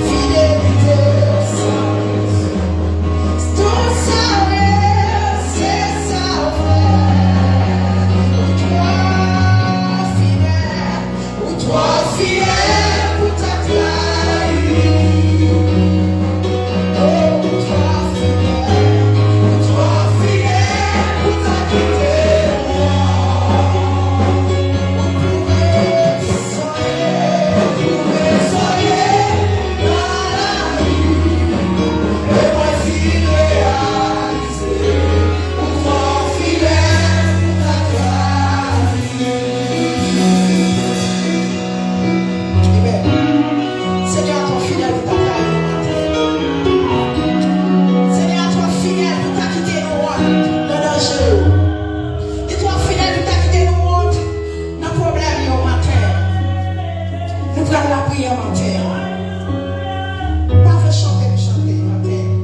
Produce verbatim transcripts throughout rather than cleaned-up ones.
Fidelite, sa, tout sa w ye, se sa w fè. Ou twò fidèl, ou twò fidèl pou ta trayi. Oh, ou twò fidèl, ou twò fidèl pou ta kite mwen. Ou pwouve sa w ye, ou pwouve sa w ye nan lavi m. E mwen fin reyalize ou twò fidèl pou ta trayi. Amen. Senyè a twò fidèl pou ta trayi nou maten. Senyè a twò fidèl pou ta kite nou wont nan danje yo. Li twò fidèl pou ta kite nou wont nan pwoblèm yo maten. Nou pral lapriyè maten an. Pa vle chante, nou chante maten an.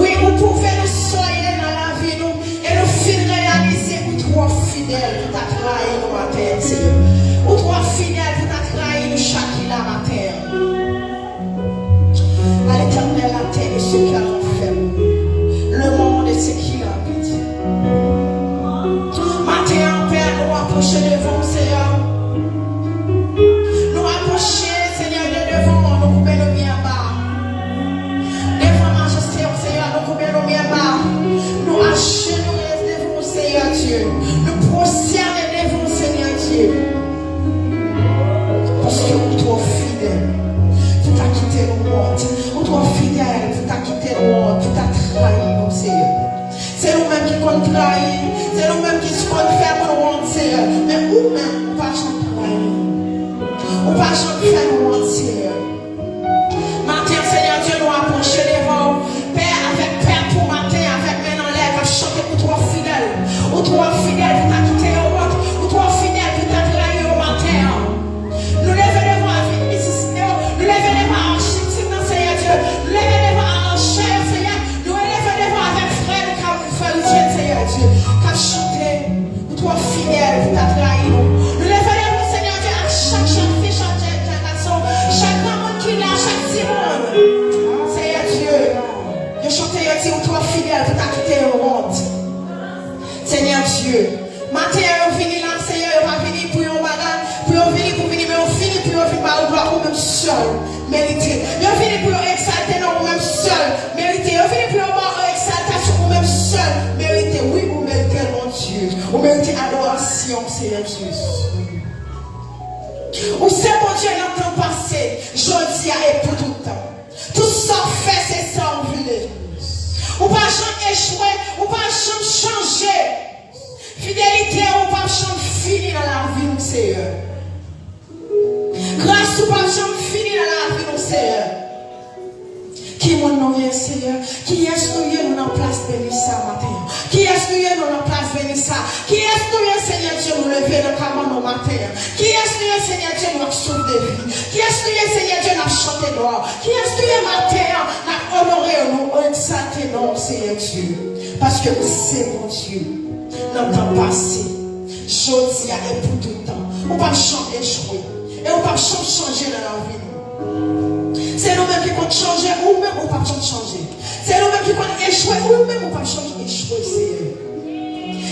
Wi, ou pwouve nou sa w ye nan lavi nou, e nou fin reyalize ou twò fidèl pou ta trayi nou maten an, Senyè. Ou twò fidèl pou ta trayi nou chak ki la maten an. À l'Éternel la terre et ce qu'elle renferme, le monde et ce qu'il habite. Maten an, Pè, nou apwoche devan w, Senyè. Nou apwoche, Senyè Dye, devan w, nou koube nou byen ba. Devan majeste w, Senyè, nou koube nou byen ba. Nou ajenouye devan w, Senyè Dye. Nou pwostène devan w, Senyè Dye. Paske ou twò fidèl pou ta kite nou wont. Ou twò fidèl pou ta kite nou wont, pou ta trayi nou, Senyè. Se nou menm ki konn trayi, se nou menm ki konn fè moun wont, Senyè. Men ou menm, ou pa janm trayi nou. Ou pa janm fè nou wont, Senyè. Maten, Senyè Dye, nou apwoche devan w, Pè, avèk pèp ou maten, avèk men anlè, k ap chante ou twò fidèl. Ou twò fidèl pou ta kite yo wont. Ou twò fidèl pou ta trayi yo maten an. Nou leve devan w avèk mizisyen yo. Nou leve devan w avèk chiti nan Senyè Dye. Nou leve devan w avèk chè yo, Senyè. Nou leve devan w avèk frè nou k ap, frè Ritjen, Senyè Dye, k ap chante. Ou twò fidèl pou ta trayi nou. Nou leve devan w, Senyè Dye, ak chak jèn fi, chak jèn, jèn gason, chak granmoun ki la, chak timoun. Senyè Dye, yo chante, yo di, ou twò fidèl pou ta kite yo wont. Senyè Dye, maten an, yo vini la, Senyè, yo pa vini pou yon bagay, pou yo vini, pou vini, men yo vini pou yo vin ba ou glwa ou menm sèl merite. Yo vini pou yo egzalte non ou menm sèl merite. Yo vini pou yo ba ou egzaltasyon ou menm sèl merite. Wi, ou merite l, Bondye. Ou merite adorasyon, Senyè Dye. Ou se Bondye nan tan pase, jodi a e pou tout tan. Tout sa w fè, se sa w vle. Ou pa janm echwe, ou pa janm chanje. Fidelite w p ap janm fini nan lavi nou, Senyè. Gras ou p ap janm fini nan lavi nou, Senyè. Ki moun nou ye, Senyè? Kiyès nou ye, nou nan plas beni sa maten an? Kiyès nou ye, nou nan plas beni sa? Kiyès nou ye, Senyè Dye, nou leve nan kabann nou maten an? Kiyès nou ye, Senyè Dye, nou ak souf de vi? Kiyès nou ye, Senyè Dye, n ap chante glwa? Kiyès nou ye maten an, n ap onore w, nou egzalte non w, Senyè Dye? Paske ou se Bondye nan tan pase, jodi a e pou tout tan. Ou p ap janm echwe. E ou p ap janm chanje nan lavi nou. Se nou menm ki konn chanje, ou menm ou p ap janm chanje. Se nou menm ki konn echwe, ou menm ou p ap janm echwe, Senyè.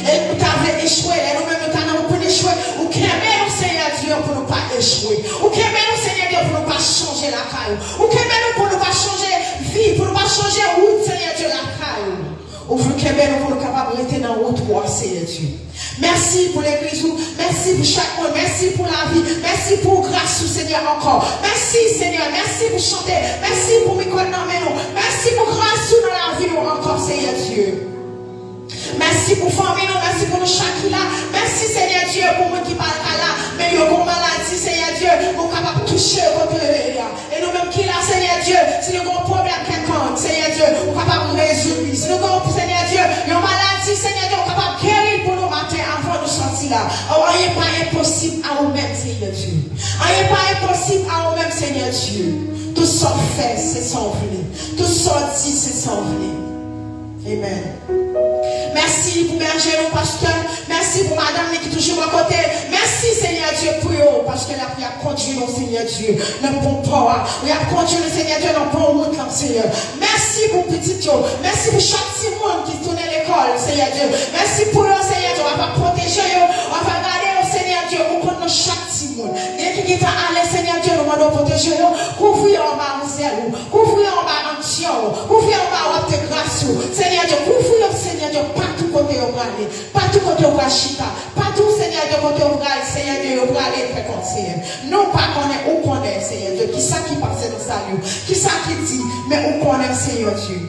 E nou ta vle echwe, lè nou menm nou ta nan wout pou n echwe, ou kenbe nou, Senyè Dye, pou nou pa echwe. Ou kenbe nou, Senyè Dye, pou nou pa chanje lakay ou. Ou kenbe nou pou nou pa chanje vi, pou nou pa chanje wout, Senyè Dye, lakay ou. Ou vle kenbe nou pou nou kapab rete nan wout ou a, Senyè Dye. Mèsi pou legliz ou, mèsi pou chak moun, mèsi pou lavi, mèsi pou gras ou, Senyè, ankò. Mèsi, Senyè, mèsi pou chante, mèsi pou mikwo nan men nou, mèsi pou gras ou nan lavi nou ankò, Senyè Dye. Mèsi pou fanmi nou, mèsi pou nou chak ki la. Mèsi, Senyè Dye, pou moun ki pa ka la, men yo gon maladi, Senyè Dye, ou kapab touche yo kote yo ye a. E nou menm ki la, Senyè Dye, si nou gen yon pwoblèm kèlkonk, Senyè Dye, ou kapab rezoud li. Si nou gen, Senyè Dye, yon maladi, Senyè Dye, ou kapab geri l pou nou maten avan nou sòti la. Oh, anyen pa enposib a ou menm, Senyè Dye. Anyen pa enposib a ou menm, Senyè Dye. Tout sa w fè, se sa w vle. Tout sa w di, se sa w vle. Amen. Mèsi pou bèje nou, pastè. Mèsi pou madanm li ki toujou bò kote. Mèsi, Senyè Dye, pou yo, paske l ap, y ap kondui nou, Senyè Dye, nan bon pò a. Y ap kondui nou, Senyè Dye, nan bon wout lan, Senyè. Mèsi pou pitit yo. Mèsi pou chak timoun ki tounen lekòl, Senyè Dye. Mèsi pou yo, Senyè Dye. W ap pwoteje yo. W ap gade yo, Senyè Dye. Ou konn nan chak timoun. Gen ki gentan ale, Senyè Dye, nou mande w pwoteje yo. Kouvri yo anba yon zèl ou. Kouvri yo anba anksyon ou. Kouvri yo anba wòb de gras ou. Senyè Dye, kouvri yo, Senyè Dye, patou kote yo prale. Patou kote yo pral chita. Patou, Senyè Dye, kote yo pral, Senyè Dye, yo prale fè kòm Senyè. Nou pa konnen, ou konnen, Senyè Dye, kisa ki pase nan sal yo. Kisa ki di, men ou konnen, Senyè Dye.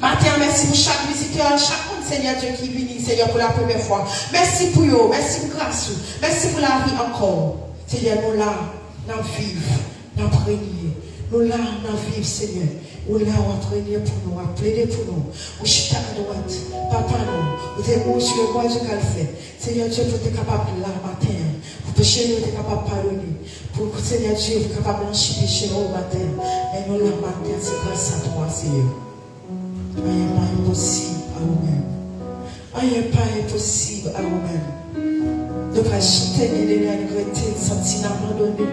Maten an, mèsi pou chak vizitè, chak moun, Senyè Dye, ki vini, Senyè, pou la premyè fwa. Mèsi pou yo, mèsi pou gras ou, mèsi pou lavi ankò. Senyè, nou la, n ap viv, n ap renye. Nou la, n ap viv, Senyè. Ou la, w ap renye pou nou, w ap plede pou nou. Ou chita adwat, Papa nou, ou te mouri sou yon bwa di kalvè. Senyè Dye, pou te kapab la maten an, pou peche nou te kapab padone, pou Senyè Dye, ou kapab blanchi peche nou maten an. Men nou la maten an, se gras a twa, Senyè. Anyen pa enposib a ou menm. Anyen pa enposib a ou menm. Nou pral chante, gen de lè n rete, n santi n abandone.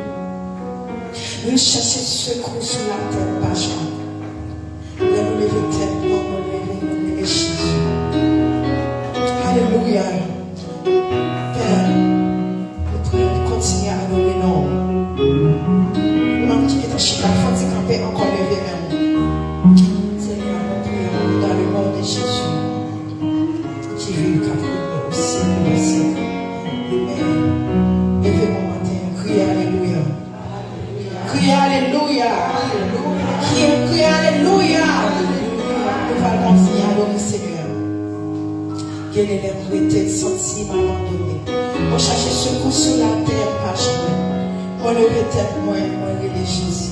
Nou chache sekou sou latè, n pa jwenn. Lè nou leve tèt nou, nou leve, nou leve Jezi. Alelouya. Pè, nou prè, nou kontinye adore non. Manm ki gentan chita, fò ti kanpe ankò, leve men w. Senyè, nou prè, nou dans le nom de Jésus, ki viv, k ap règne au siècle des siècles. Amen. Leve bon maten, kriye alelouya. Kriye alelouya. Kriye, kriye alelouya. Nou pral kontinye adore Senyè. Gen de lè m rete, m santi m abandone. Mwen chache sekou sou latè, m pa jwenn. Mwen leve tèt mwen, mwen rele Jezi.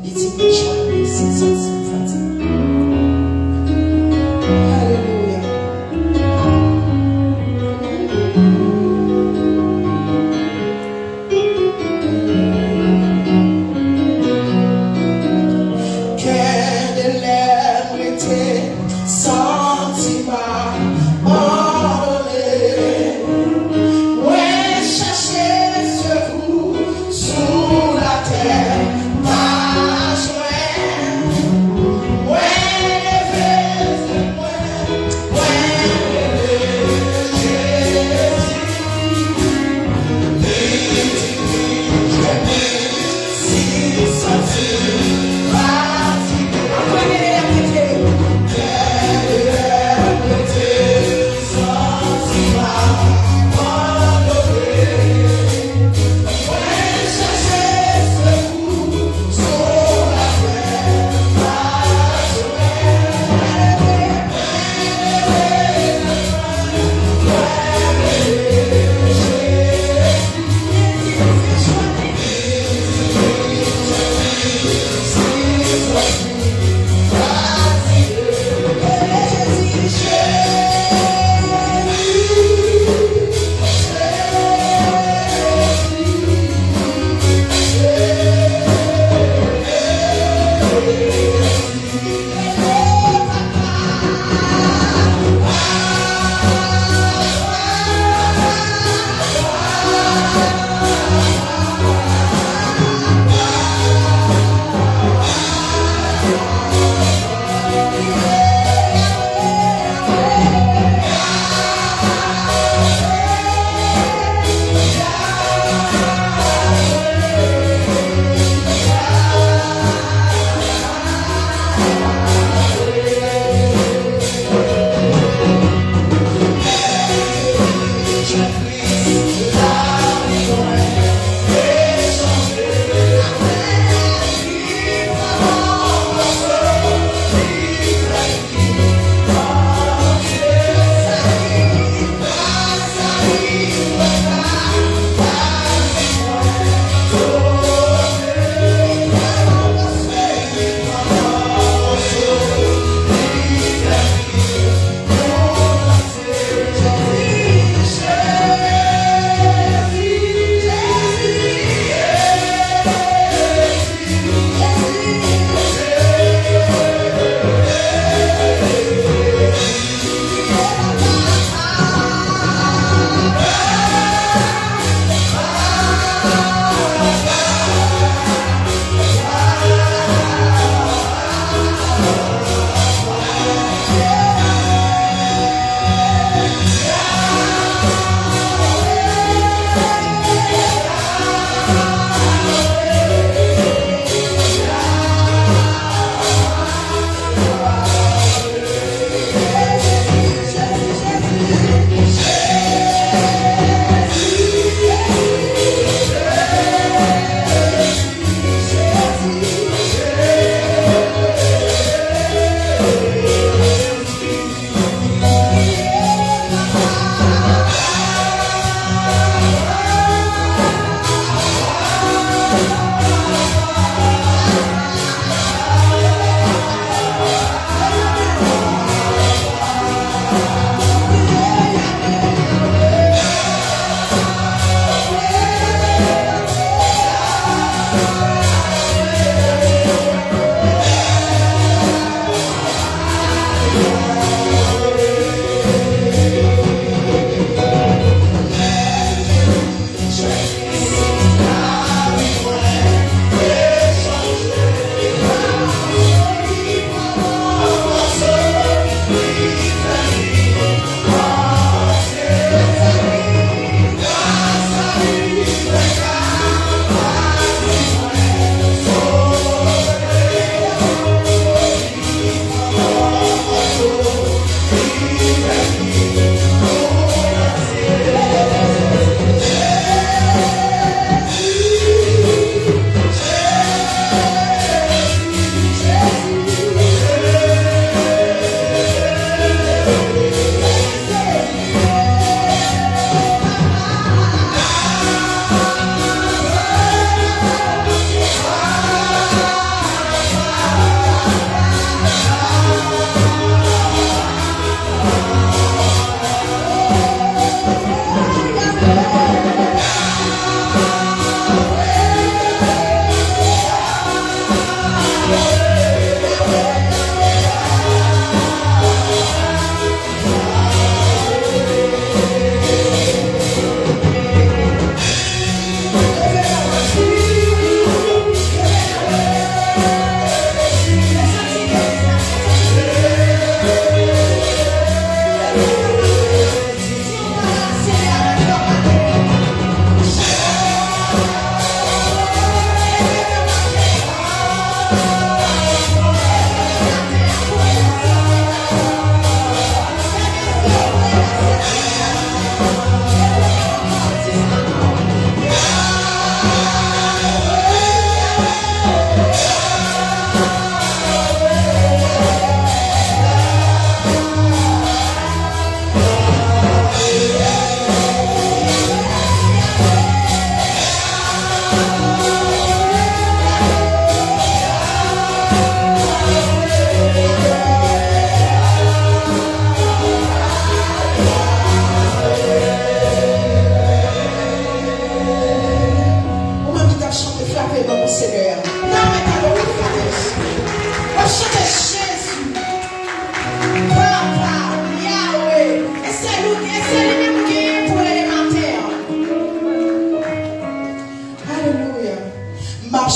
Li di mwen, "Jwenn mwen si w santi w fatige." Alelouya. Gen de lè m rete, santi m abandone. Mwen chache sekou sou latè, m pa jwenn.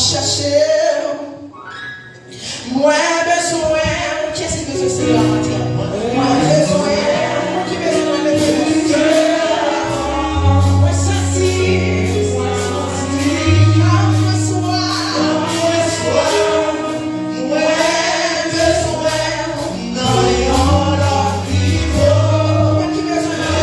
Chache w. Mwen bezwen w. Kiyès ki bezwen Senyè a maten an? Mwen bezwen w. Ki bezwen mwen bezwen w? Mwen santi. Mwen santi. Mwen bezwen w. Mwen bezwen w. Nan yon lòt nivo. Mwen ki bezwen w.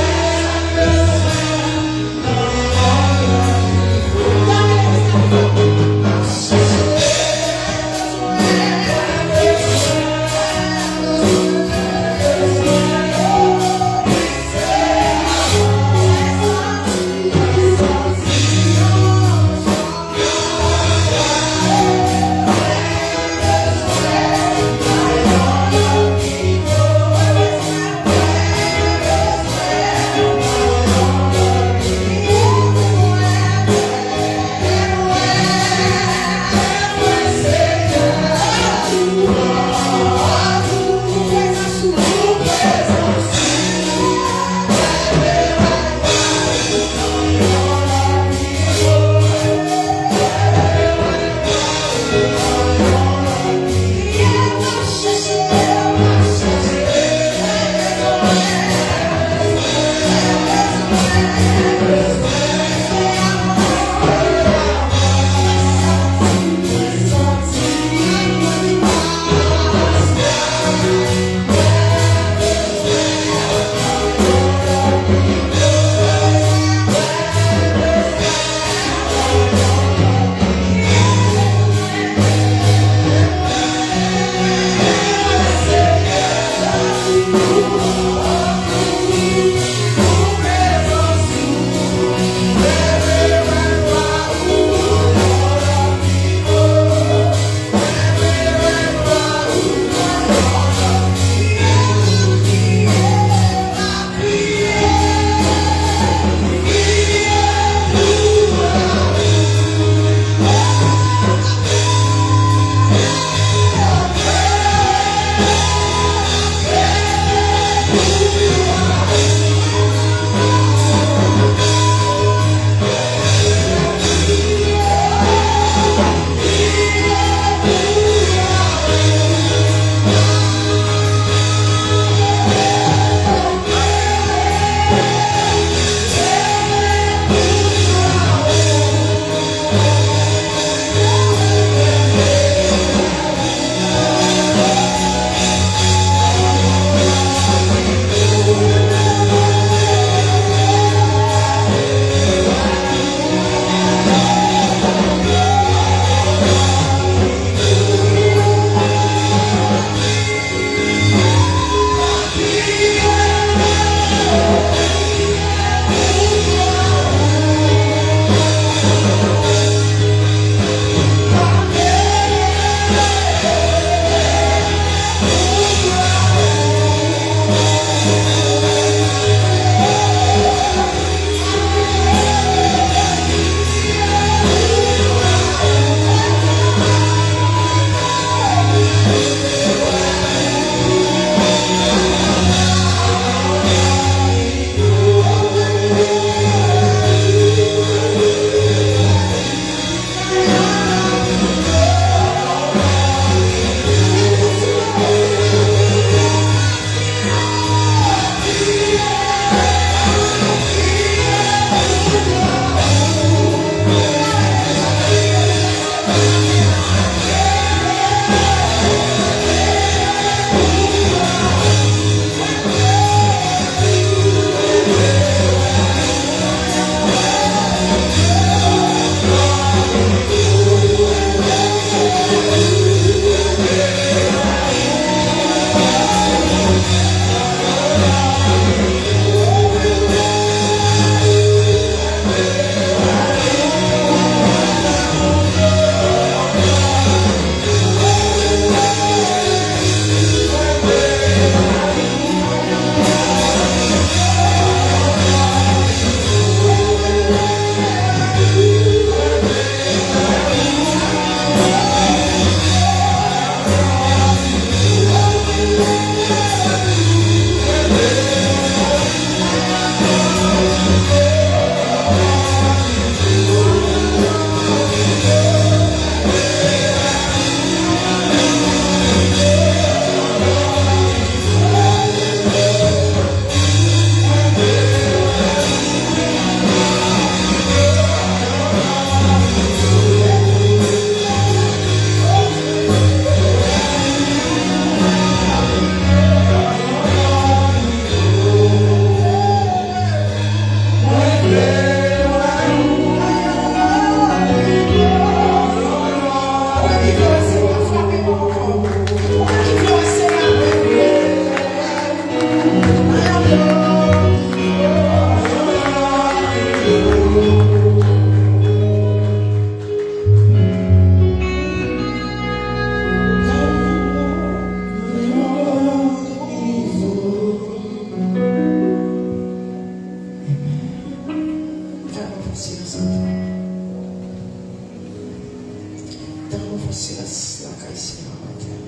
Tann yon fòs silans lakay Senyè a maten.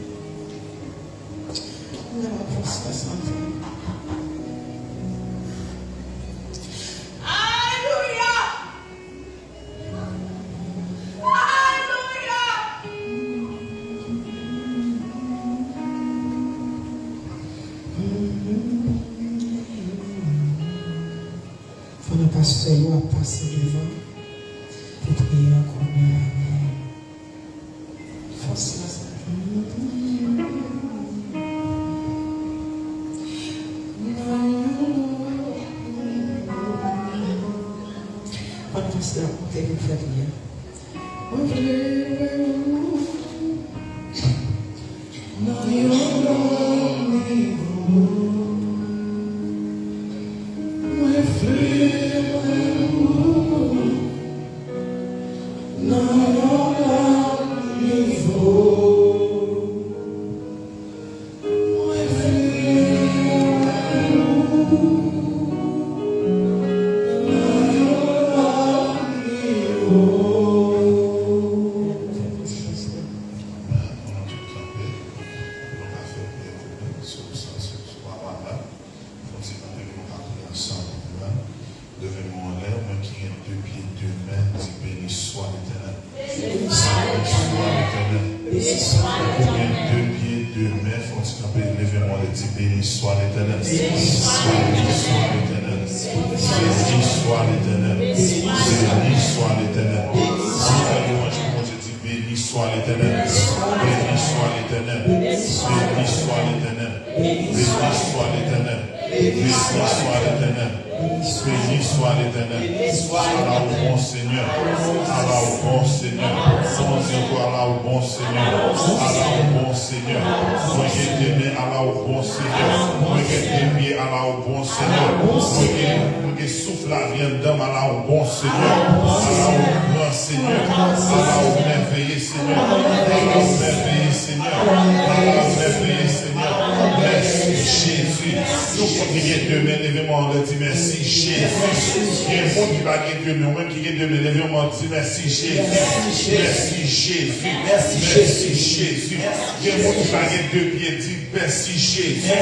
Mwen ap fè silans maten. Alelouya! Alelouya! Pandan pastè yo ap pase devan pou priye ankò, men fòs la sa. Pandan pastè ap monte pou fè priyè. Mwen vle wè ou nan yon lòt nivo. Mwen vle wè ou nan yon lòt nivo. Mwen vle wè ou nan yon lòt nivo. Amen. Ann nou tout kanpe, nou ka fè priyè kouplè, sou sa, sou, sou papa la. Fò n ti kanpe pou nou ka priye ansanm. Amen. Leve men w anlè, ou menm ki gen de pye, de men, di, Beni swa Letènèl. Beni swa Letènèl. Beni swa Letènèl. Ou gen de pye, de men, fò n ti kanpe, leve men w anlè, di, Beni swa Letènèl. Beni swa Letènèl. Beni swa Letènèl. Beni swa Letènèl. Si w fè lwanj pou Bondye, di, Beni swa Letènèl. Beni swa Letènèl. Beni swa Letènèl. Beni swa Letènèl. Beni swa Letènèl. Beni swa Letènèl. Ala ou bon, Senyè. Ala ou bon, Senyè. Kòman di ankò, ala ou bon, Senyè. Ala ou bon, Senyè. Mwen gen de men, ala ou bon, Senyè. Mwen gen de pye, ala ou bon, Senyè. Mwen gen, mwen gen souf lavi anndan m, ala ou bon, Senyè. Ala ou gran, Senyè. Ala ou mèveye, Senyè. Ala ou mèveye, Senyè. Ala ou mèveye, Senyè. Mèsi, Jezi. Tout moun ki gen de men, leve men w anlè, di, Mèsi, Jezi. Gen moun ki pa gen de men, ou menm ki gen de men, leve men w, di, Mèsi, Jezi. Mèsi, Jezi. Mèsi, Jezi. Gen moun ki pa gen de pye, di, Mèsi, Jezi.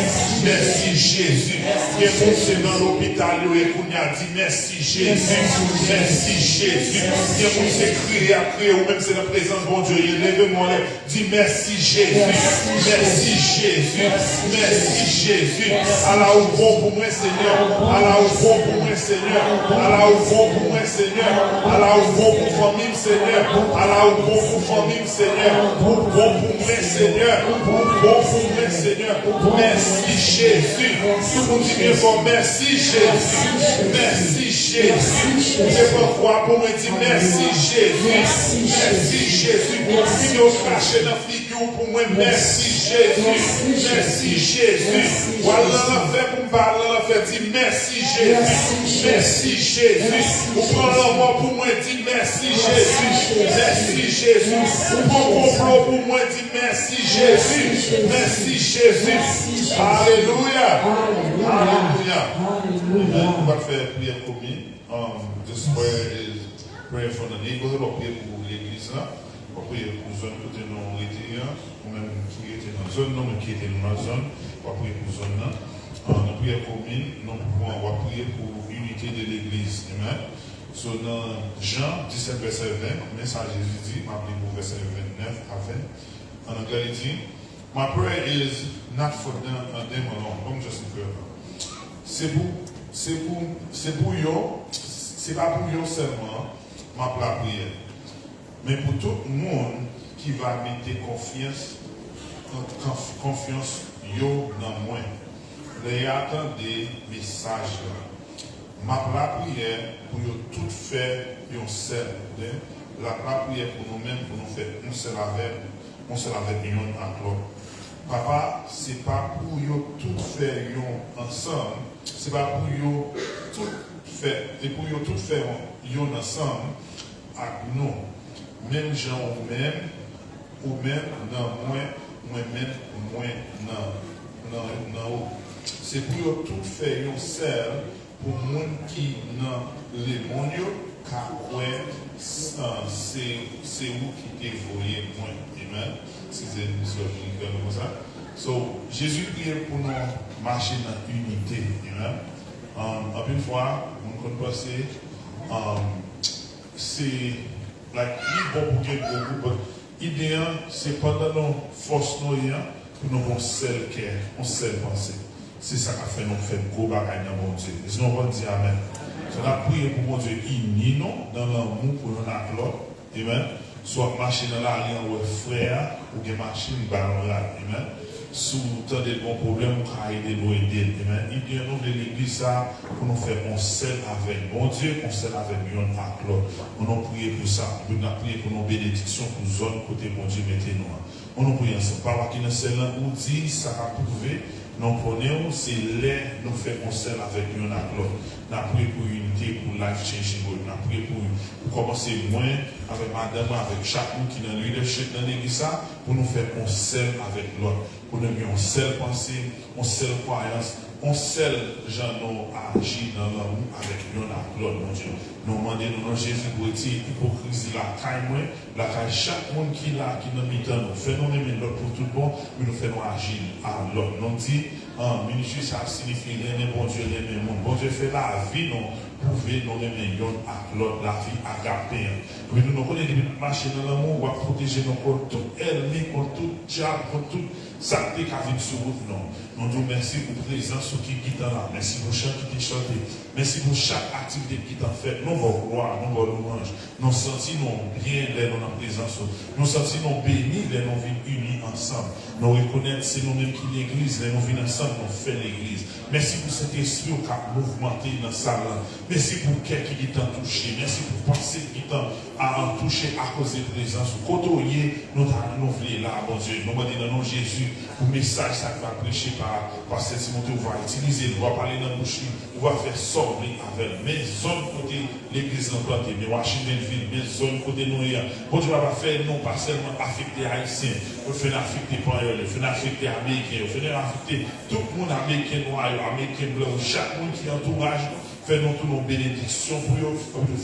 Mèsi, Jezi. Gen moun se nan lopital yo ye kounye a, di, Mèsi, Jezi. Mèsi, Jezi. Gen moun se kriye y ap kriye, ou menm se nan prezans Bondye w ye. Leve men w anlè, di, Mèsi, Jezi. Mèsi, Jezi. Mèsi, Jezi. Ala ou bon pou mwen, Senyè. Ala ou bon pou mwen, Senyè. Ala ou bon pou mwen, Senyè. Ala ou bon pou fanmi m, Senyè. Ala ou bon pou fanmi m, Senyè. Ou bon pou mwen, Senyè. Ou bon pou mwen, Senyè. Mèsi, Jezi. Tout moun di byen fò, Mèsi, Jezi. Mèsi, Jezi. Ou te pran kwa pou mwen, di, Mèsi, Jezi. Mèsi, Jezi. Pou figi w krache nan figi w pou mwen, mèsi, Jezi. Mèsi, Jezi. W al nan lanfè pou m pa al nan lanfè, di, Mèsi, Jezi. Mèsi, Jezi. Ou pran lanmò pou mwen, di, Mèsi, Jezi. Mèsi, Jezi. Ou pran konplo pou mwen, di, Mèsi, Jezi. Mèsi, Jezi. Alelouya. Alelouya. Amen. Nou pral fè priyè komin. Um, this prayer is prayer for the neighborhood. W ap priye pou legliz la. W ap priye pou zòn kote nou rete an. Ou menm ki rete nan zòn nan, ou menm ki rete nan lòt zòn, w ap priye pou zòn nan. An, nan priyè komin, nou pran, w ap priye pou inite de legliz. Amen. So, nan Jan disèt vèsè ven, men sa Jezi di, m ap li pou vèsè vennèf a ven. An anglè, li di, My prayer is not for them, uh, them alone. Ban m just li pou yo. Se pou, se pou, se pou yo, se pa pou yo sèlman m ap lapriyè. Men pou tout moun ki va mete konfyans, konf-, konfyans yo nan mwen, lè y a tande mesaj la. M ap lapriyè pou yo tout fè yon sèl. Koute, l ap lapriyè pou nou menm, pou nou fè yon sèl avèk, yon sèl avèk youn ak lòt. Papa, se pa pou yo tout fè yon ansanm, se pa pou yo tout fè, e pou yo tout fè yon, yon ansanm ak nou, menm jan ou menm, ou menm nan mwen, mwen menm, mwen nan, nan, nan ou. Se pou yo tout fè yon sèl, pou moun ki nan lemonn yo ka kwè Ah, se, se ou ki te voye mwen. Amen. Eskize m, sou Jennifer, nou konsa. So, Jezi priye pou nou mache nan inite. Amen. Um, anpil fwa, moun konn panse, um, se, like, li bon pou gen gwo gwoup, but ide an, se pandan nou fòs nou ye an, pou nou gen yon sèl kè, yon sèl panse. Se sa k ap fè nou fè gwo bagay nan Bondye. Èske nou konn di amèn? So, n ap priye pou Bondye ini nou nan lanmou pou youn ak lòt. Amen. Si w ap mache nan lari an, w wè frè a, ou gen machin, li ba l yon rad. Amen. Si w tande l gen yon pwoblèm, ou ka ede l, ou ede l. Amen. Ide an, nou vle legliz sa a pou nou fè yon sèl avèk Bondye, yon sèl avèk youn ak lòt. Ann nou priye pou sa. Epi n ap priye pou nou benediksyon pou zòn kote Bondye mete nou an. Ann nou priye ansanm. Papa ki nan syèl la, ou di sa k ap pwouve nou konnen w, se lè nou fè yon sèl avèk youn ak lòt. N ap priye pou inite, pou life changing word. N ap priye pou, pou kòmanse mwen, avèk madanm mwen, avèk chak moun ki nan leadership nan legliz sa, pou nou fè yon sèl avèk lòt. Pou nou gen yon sèl panse, yon sèl kwayans, yon sèl jan nou aji nan lanmou avèk youn ak lòt, Bondye. Nou mande nou nan Jezi pou retire ipokrizi lakay mwen, lakay chak moun ki la, ki nan mitan nou. Fè nou renmen lòt pou tout bon, men nou fè nou aji a lòt. Nou di, an, ministri sa a siyifi renmen Bondye, renmen moun. Bondye fè lavi nou pwouve nou renmen youn ak lòt, lavi agape an. Epi nou, nou konnen depi n ap mache nan lanmou, w ap pwoteje nou kont tout ènmi, kont tout dyab, kont tout sa k te ka vin sou wout nou. Nou di w mèsi pou prezans ou ki gentan la. Mèsi pou chan ki te chante. Mèsi pou chak aktivite ki gentan fèt. Nou ba w glwa, nou ba w lwanj. Nou santi nou byen lè nou nan prezans ou. Nou santi nou beni lè nou vin ini ansanm. Nou rekonèt se nou menm ki legliz. Lè nou vin ansanm, nou fè legliz. Mèsi pou Sentespri w k ap mouvmante nan sal la. Mèsi pou kè ki gentan touche. Mèsi pou panse ki gentan a, a touche akoz de prezans ou. Kote w ye, nou ta, nou vle la, Bondye. Nou mande nan non Jezi pou mesaj sa k va preche pa Pastè Timote, ou va itilize l, ou va pale nan bouch li, ou va fè sa w vle avè l. Men zòn kote legliz lan plante, men Washingtonville, men zòn kote nou ye a. Bondye papa, fè nou pa sèlman afekte Ayisyen, men fè n afekte Panyòl yo, fè n afekte Ameriken yo, fè n afekte tout moun, Ameriken nwa yo, Ameriken blan yo, chak moun ki antouraj nou, fè nou tounen yon benediksyon pou yo,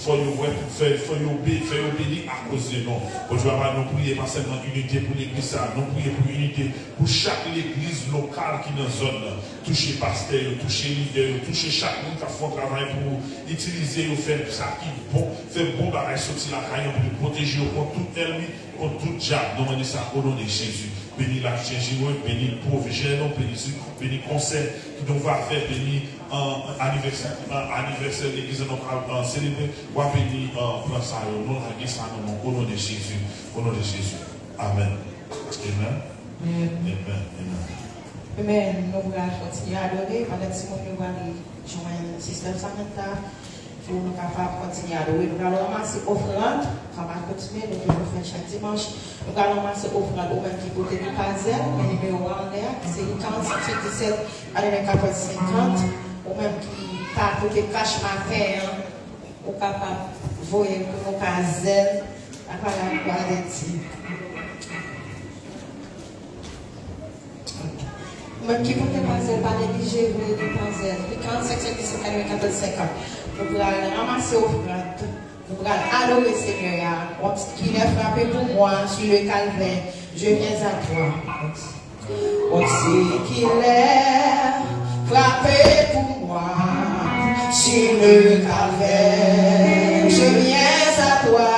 fè yo wè, fè, fè yo be-, fè yo beni akoz de nou. Bondye papa, nou priye pa sèlman inite pou legliz sa, nou priye pou inite pou chak legliz lokal ki nan zòn nan. Touche pastè yo, touche lidè yo, touche chak moun k ap fè yon travay pou ou. Itilize yo, fè sa ki bon, fè bon bagay soti lakay yo, pou yo pwoteje yo kont tout ènmi, kont tout dyab. Nou mande sa o non de Jezi. Beni Life Changing Word, beni pwojè nou, beni, beni konsè ki nou va fè, beni, an, anivèsè, an, anivèsè legliz nou pral, an, selebre. W a beni, an, plan sa yo. Nou lage sa nan men w o non de Jezi. O non de Jezi. Amèn. Amèn. Amèn. Amèn. Amèn. Nou pral kontinye adore pandan timoun yo pral jwenn Sister Samantha pou nou kapab kontinye adore. Nou pral ranmase ofrann, kòm akoutume, nou toujou fè l chak dimanch. Nou pral ranmase ofrann, ou menm ki pote li pa zèl, men nimewo a anlè a, se karannsenk sèt disèt, katrevenkatòz senkant. Ou menm ki pa pote kach maten an, ou kapab voye l pou nou pa zèl. Apa la kwa de di. Ou menm ki pote pa zèl, pa neglije voye li pa zèl. Li karannsenk sèt disèt katrevenkatòz senkant. Nou pral ranmase ofrann. Nou pral adore Senyè a. Wòm kilè frape pou mwa, sur le calvaire, je viens à toi. Wòm kilè frape pou mwa, sur le calvaire, je viens à toi.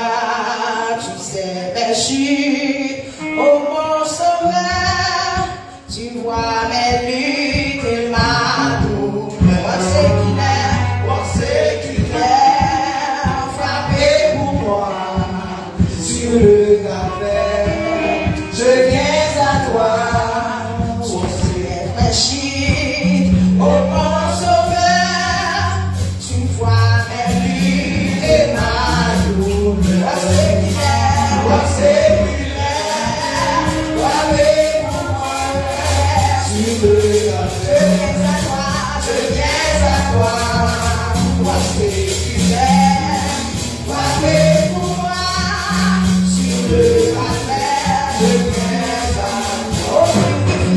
Tu sais mes chutes, ô mon sauveur, tu vois mes luttes et ma douleur. Wòm kilè, wòm kilè frape pou mwa, sur le calvaire, je viens à toi. Ô Seigneur, mes chutes, ô mon sauveur, tu vois mes luttes et ma douleur. Ô Seigneur, ô Seigneur, frappe pour moi, sur le calvaire, je viens à toi, je viens à toi. Ô Seigneur,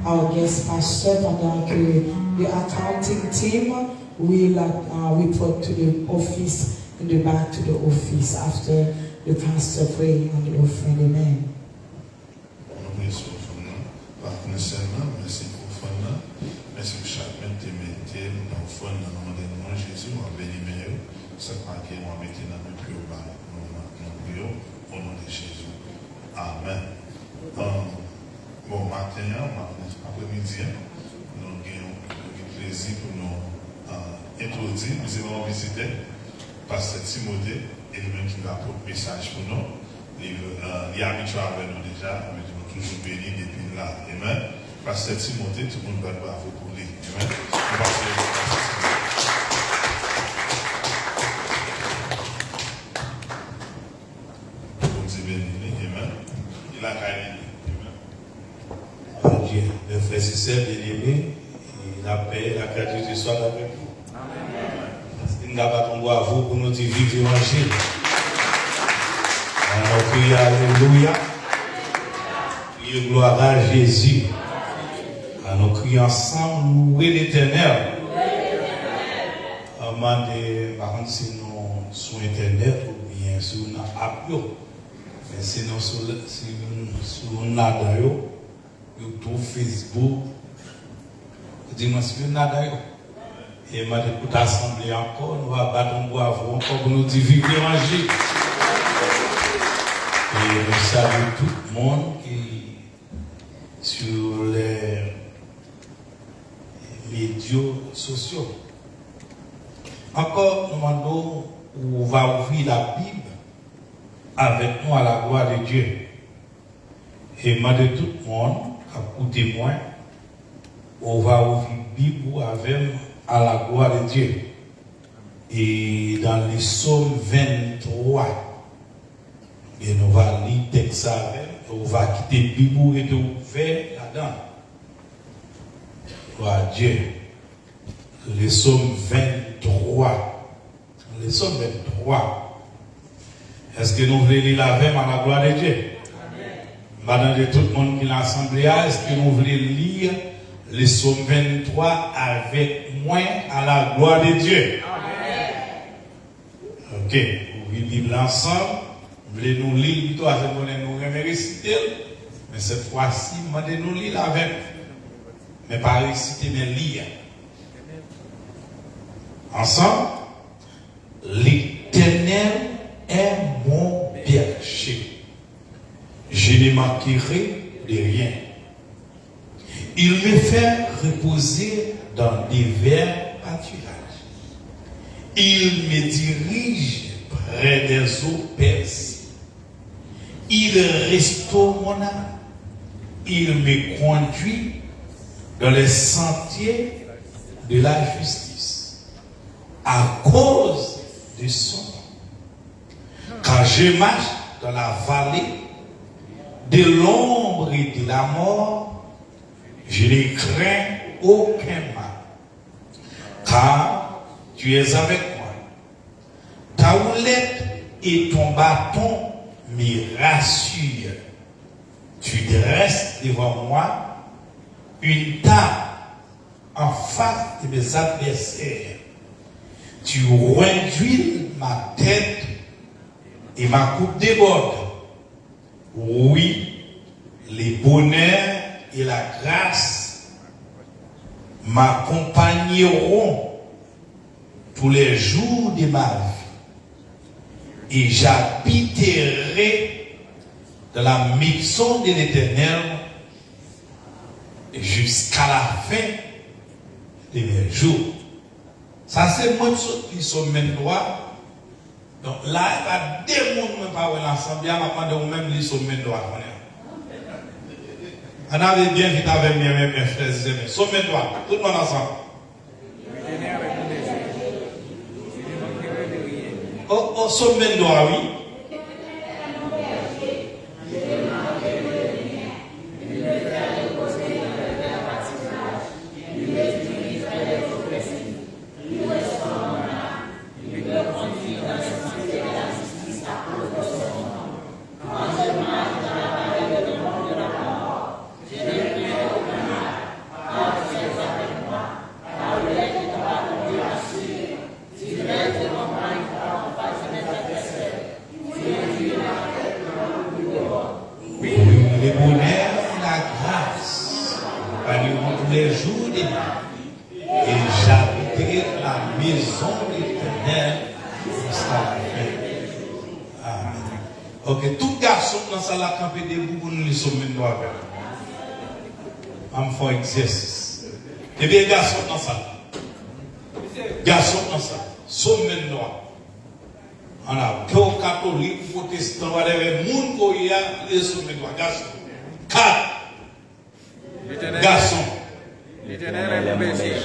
our guest pastor pendant que the accounting team will uh, report to the office in the back to the office after the pastor pray on the offering. Amen. Nou priye sou ofrann nan. Papa nou sèl nan, mèsi pou ofrann nan. Mèsi pou chak moun ki te mete nan ofrann nan nan non de nou an Jezi, w ap beni men yo. Sa k manke, w ap mete nan men pou yo bay nou nan non pou yo, o non de Jezi. Amèn. Bon, maten an, maten, apremidi an, nou gen yon plezi pou nou entwodui, li se pa yon vizitè, Pastè Timote, e li menm ki va pot mesaj pou nou. Li, li abitye avè nou deja, nou toujou beni depi l la. Amen. Pastè Timote, tout moun bat bravo pou li. Amen. Nou pase pou Pastè Timote. Bondye beni li. Amen. Li lakay li. Amen. Bondye. Mes frères et sœurs bien-aimés, la paix et la grâce de Dieu soit avec vous. Paske n ka bat yon bravo pou nou di viv levanjil. Ann nou kriye alelouya. Kriye glwa a Jezi. Ann nou kriye ansanm louwe Letènèl. Mwen mande, m pa konn si nou sou entènèt oubyen si w nan app yo. Men si nou sou, si nou sou youn ladan yo, YouTube, Facebook, di mwen si youn ladan yo. E mande tout asanble ankò, nou va bat yon bravo ankò pou nou di viv levanjil. E nou salye tout moun ki sou lè medya sosyo. Ankò, nou mande w, ou va ouvri Labib avèk nou à la gloire de Dieu. E mande tout moun k ap koute mwen, ou va ouvri Bib ou avè m à la gloire de Dieu. E dans le psaume venntwa, e nou va li tèks sa avè m, e ou va kite Bib ou rete ouvè ladan. Gloire à Dieu. Le psaume venntwa. Le psaume venntwa. Èske nou vle li l avè m à la gloire de Dieu? M va mande tout moun ki nan asanble a, èske nou vle li le psaume venntwa avèk mwen à la gloire de Dieu? Ok, ouvri Bib la ansanm. M vle nou li l pito, paske m konnen nou renmen resite l. Men sèt fwa si, m mande nou li l avè m. Men pa resite, men li a. Ansanm, L'Éternel est mon berger. Je ne manquerai de rien. Il me fait reposer dans de verts pâturages. Il me dirige près des eaux paisibles. Il restaure mon âme. Il me conduit dans les sentiers de la justice à cause de son nom. Quand je marche dans la vallée de l'ombre et de la mort, je ne crains aucun mal, car tu es avec moi. Ta houlette et ton bâton me rassurent. Tu dresses devant moi une table en face de mes adversaires. Tu réduis ma tête et ma coupe déborde. Oui, le bonheur et la grâce m'accompagneront tous les jours de ma vie, et j'habiterai dans la maison de l'Éternel jusqu'à la fin de mes jours. Sa se mwen ki sot li Sòm venntwa. Donk, la, e pa de moun mwen pa wè nan asanble a, m ap mande ou menm li Sòm venntwa kounye a. Ann ale byen vit avè m, byen, byen, byen, frè e sè, men Sòm venntwa, tout moun ansanm. O, o, Sòm venntwa, wi. Et j'habiterai la maison de l'Éternel jusqu'à la fin. Amen. Ok, tout gason nan sal la kanpe debout pou nou li Sòm venntwa avè m. An m fè yon egzèsis. Ebyen, gason nan sal la. Gason nan sal la. Sòm venntwa. An la, ke w katolik, pwotestan, whatever, moun ke w ye a, li Sòm venntwa. Gason. Kat. Gason. L'Éternel est mon berger.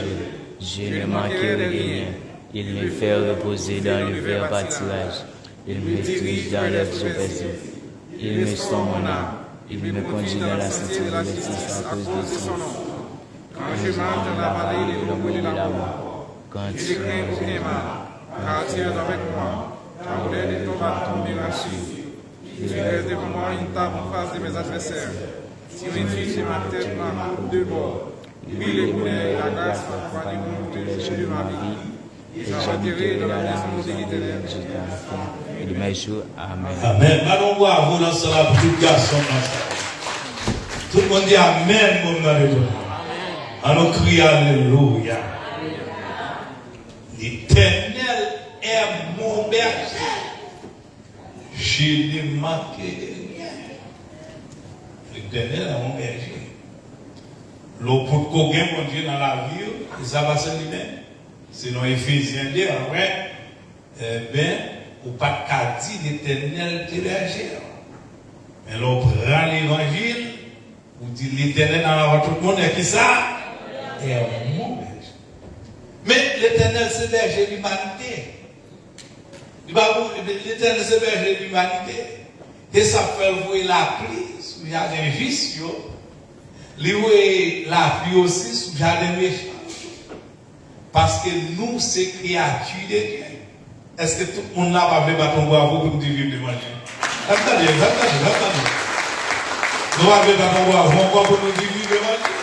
Je ne manquerai de rien. Il me fait reposer dans de verts pâturages. Il me dirige dans les eaux paisibles. Il me restaure mon âme. Il me conduit dans la sainteté de sa cause de son nom. Quand je marche dans la vallée de l'ombre de la mort, quand je crains aucun mal, car tu es avec moi. Ta odè de ton bâton me rassure. Tu dresses devant moi une table en face de mes adversaires. Tu inclines ma tête, ma coupe de bord. Oui, le bonheur et la grâce m'accompagneront tous les jours de ma vie. Et j'habiterai dans la maison de l'Éternel jusqu'à la fin de mes jours. Amen. Amen. Ba nou bravo nan sal la pou tout gason nan sal la. Tout moun di amen pou m nan legliz. An nou kriye alelouya. L'Éternel est mon berger. Je ne manquerai de rien. L'Éternel est mon berger. Lè w potko gen Bondye nan lavi w, e sa pa sèl li menm. Selon Efezyen de, apre, enben, ou pa t ka di Letènèl te bèje w. Men lè w pran levanjil, ou di Letènèl nan lavi tout moun, e kisa? E mon bèje. Men Letènèl se bèje limanite. Li pa pou, Letènèl se bèje limanite. E sa fè l voye lapli sou jaden jis yo. Li voye lapli osi sou jaden mechan yo. Paske nou se kreyati de Dye. Èske tout moun la pa vle bat yon bravo pou nou di viv levanjil? N ap tande, n ap tande, n ap tande. Nou pa vle bat yon bravo ankò pou nou di viv levanjil?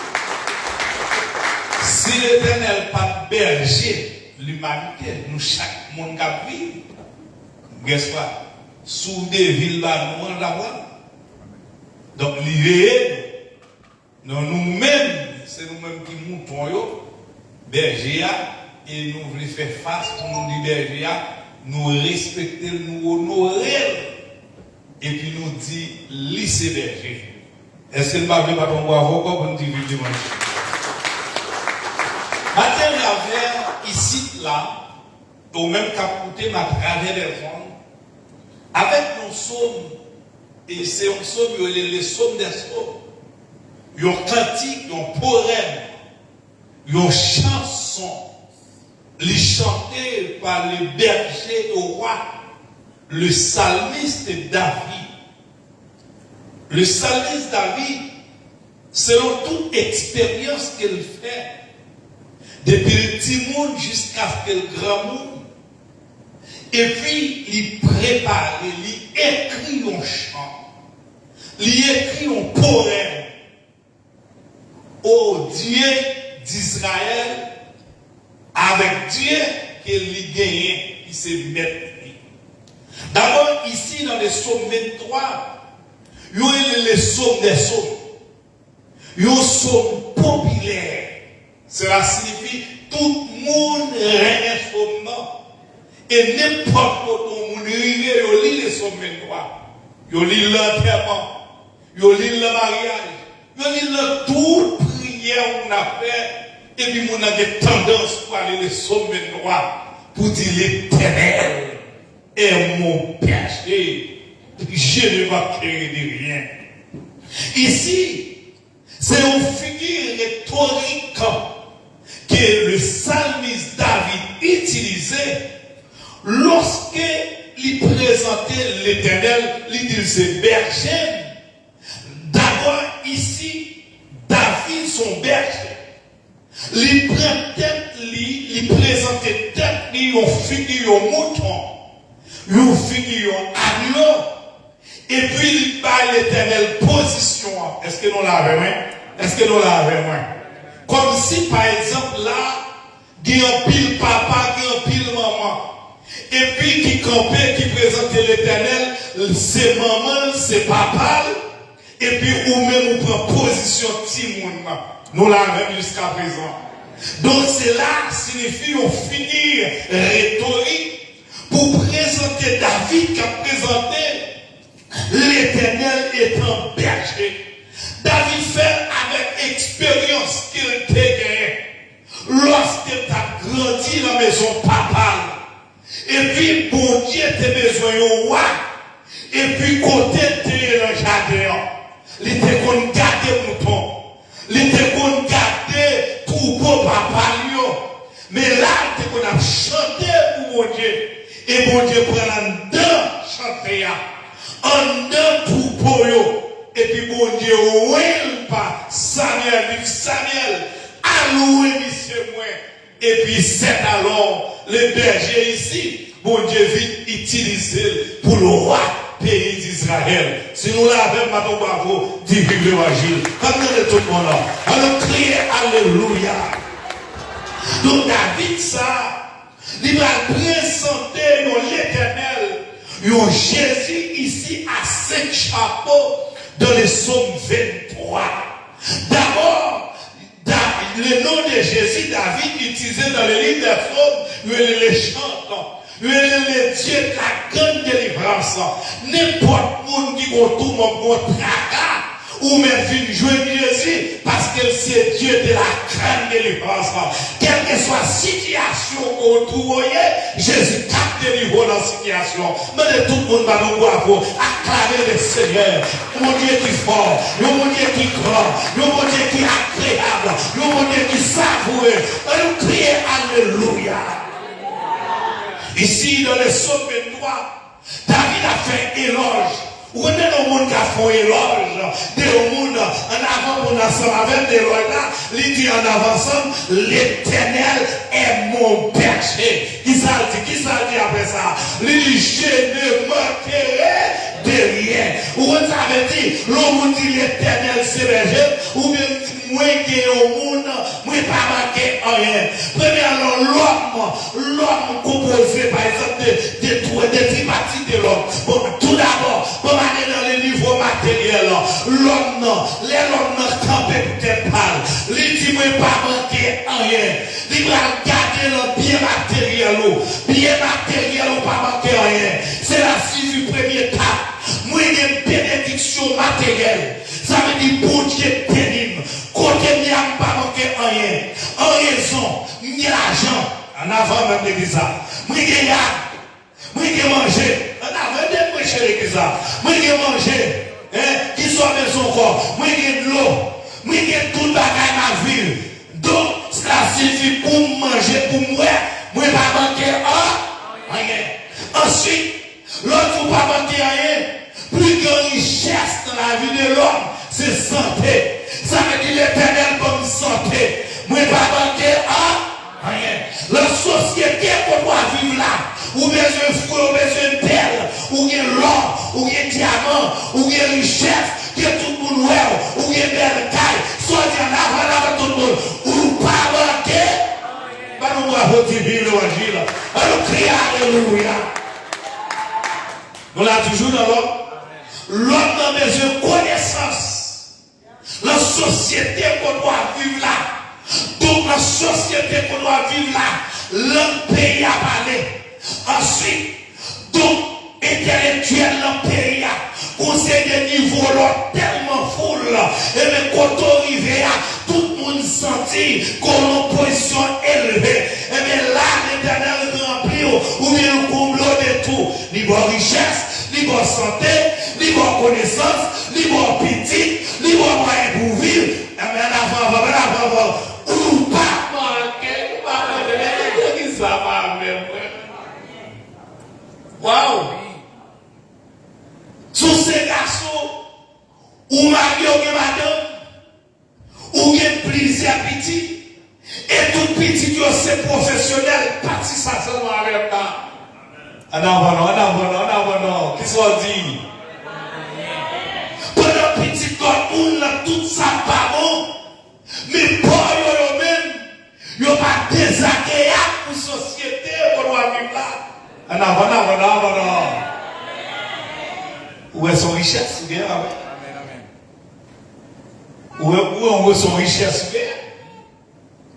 Si Letènèl pa t bèje limanite, nou chak moun k ap viv, guess what? Si w devil ba nou an, l ap pran. Donk, li veye nou. Non, nou menm, se nou menm ki mouton yo, bèje a, e nou vle fè fas pou nou di bèje a, nou respekte l, nou onore l, epi nou di li se bèje. Èske n pa vle bat yon bravo ankò pou n di viv levanjil? Maten, avè isit la, ou menm k ap koute m atravè lèzonn, avèk yon sòm, e se yon sòm yo rele le Psaume des Psaumes, yon kantik, yon powèm, yon chanson, li chante pa le berger roi, le psalmiste David. Le psalmiste David, selon tout eksperyans ke l fè, depi l timoun jiskaske l granmoun, epi li prepare, li ekri yon chan, li ekri yon powèm, O Dye d Izrayèl, avèk Dye ke li genyen, ki se mèt li. Dabò, isi, nan le Psaume venntwa, yo rele le Psaume des Psaumes. Yon sòm popilè. Sela siyifi tout moun renmen sòm nan. E nenpòt kote yon moun rive, yo li le Psaume venntwa. Yo li l nan antèman. Yo li l nan maryaj. Yo li l nan tout priyè moun ap fè. Epi moun nan gen tandans pou ale le Psaume venntwa pou di, Letènèl est mon berger, je ne manquerai de rien. Isi, se yon figi retorik ke le psalmiste David itilize lòske li prezante Letènèl, li di l se bèje m. Dabò, isi, David se yon bèje. Li pran tèt li, li prezante tèt li yon figi yon mouton, yon figi yon agno, epi li bay Letènèl pozisyon an. Èske nou la avè mwen? Èske nou la avè mwen? Kòmsi, pa egzanp, la, gen anpil papa, gen anpil manman. Epi ki kanpe, ki prezante Letènèl, se manman l, se papa l, epi ou menm ou pran pozisyon timoun nan. Nou la menm jiskaprezan. Donk, se la siyifi yon figi retorik pou prezante David k ap prezante Letènèl etan bèje. David fè l avèk eksperyans ke l te genyen lòske l t ap grandi nan mezon papa l. Epi Bondye te bezwen yon wa. Epi kote l te ye nan jaden an, li te konn gade mouton. Li te konn gade twoupo papa l yo. Men la, l te konn ap chante pou Bondye. E Bondye pran l anndan chante a. Anndan twoupo yo. Epi Bondye wè l pa Samyèl. Li di, Samyèl, al wè misye mwen. Et puis c'est alors le berger ici, Bondye vin itilize l pou l wa peyi Dizrayèl. Si nou la avè m, bat yon bravo, di viv levanjil. Fè m tande tout moun la. Ann nou kriye alelouya. Donk, David sa, li pral prezante yon Letènèl, yon Jezi isi a senk chapo dans le psaume vingt-trois. Dabò, Da- le nom de Jésus, David itilize dans le livre des psaumes, yo rele le chant, yo rele le Dieu de la grande délivrance. Nenpòt moun ki gon toumant, gon traka, ou mèt vin jwenn Jezi, paske l se Dieu de la grande délivrance. Kèlkeswa sitiyasyon ke w twouve w ye, Jezi k ap delivre w nan sitiyasyon. Mande tout moun ba nou bravo, aklame le Senyè. Yon Bondye ki fò, yon Bondye ki gran, yon Bondye ki agreyab, yon Bondye ki savoure. Ann nou kriye alelouya. Isi, dans le psaume vingt-trois, David ap fè elòj. Ou konn lè yon moun ka fè yon elòj de yon moun, ann avan moun ansanm avè m, elòj la, li di ann avan ansanm, L'Éternel est mon berger. Kisa l di? Kisa l di apre sa? Li di, je ne manquerai de rien. Ou konn sa vle di? Lè yon moun di Letènèl se bèje m, oubyen li di mwen gen yon moun, mwen pa manke anyen. Premyèman, lòm, lòm konpoze, pa egzanp, de, de, twa, de tripati de lòm. Bon, toudabò, bon, m ale nan le nivo materyèl. Lòm nan, lè lòm nan kanpe pou tèt pa l, li di mwen pa manke anyen. Li pral gade nan byen materyèl ou. Byen materyèl ou pa manke anyen. Se la siyifi premye etap. Mwen gen benediksyon materyèl. Sa vle di Bondye beni m. Kote m ye a, m pa manke anyen. An rezon, m gen lajan. Ann avan menm legliz la. Mwen gen yad. Mwen gen manje. Ann avan, de mwen cheri ki sa. Mwen gen manje. Hein? Ki sa w bezwen ankò? Mwen gen dlo. Mwen gen tout bagay m ap viv. Donk, sa siyifi pou m manje, pou m bwè, mwen pa manke an-, anyen. Answit, lè w di w pa manke anyen, pli gran richès nan lavi de lòm, se sante. Sa vle di Letènèl ban m sante. Mwen pa manke an-, anyen. Nan sosyete kote w ap viv la, ou bezwen fre, ou bezwen pèl, ou gen lò, ou gen dyaman, ou gen richès, ke tout moun wè w, ou gen bèl kay. Sa w di ann avan, ann avan tout moun, ou pa manke. Ban nou bravo, di viv levanjil. Ann nou kriye alelouya. Nou la toujou nan lòm. Lòm nan bezwen konesans. Nan sosyete kote w ap viv la. Donk, nan sosyete kote w ap viv la, lang peyi a pale. Answit, donk, entelektyèl nan peyi a, gon seri de nivo lòt tèlman foul, ebyen, kote w rive a, tout moun santi ke w nan pozisyon elve. Ebyen, la, Letènèl ranpli w, oubyen l konble w de tou. Li ba w richès, li ba w sante, li ba w konesans, li ba w pitit, li ba w mwayen pou w viv. Ebyen, ann avan, ann avan, ann avan, ann avan. Ou pa manke, ou pa manke. Men, ki sa pa avè mwen? Waw! Si w se gason, ou marye, ou gen madanm, ou gen plizyè pitit, e tout pitit yo se pwofesyonèl, pati sa sèlman avè m la. Ann avan non, ann avan non, ann avan non. Kisa w di? Pandan pitit lòt moun nan tout sa pa bon, men pa w yo, yo menm, yo pa dezageyab pou sosyete kote w ap viv la. Ann avan, ann avan, ann avan non. Ou wè se yon richès ou gen la, wi. Ou wè, ou wè, ou wè se yon richès ou gen.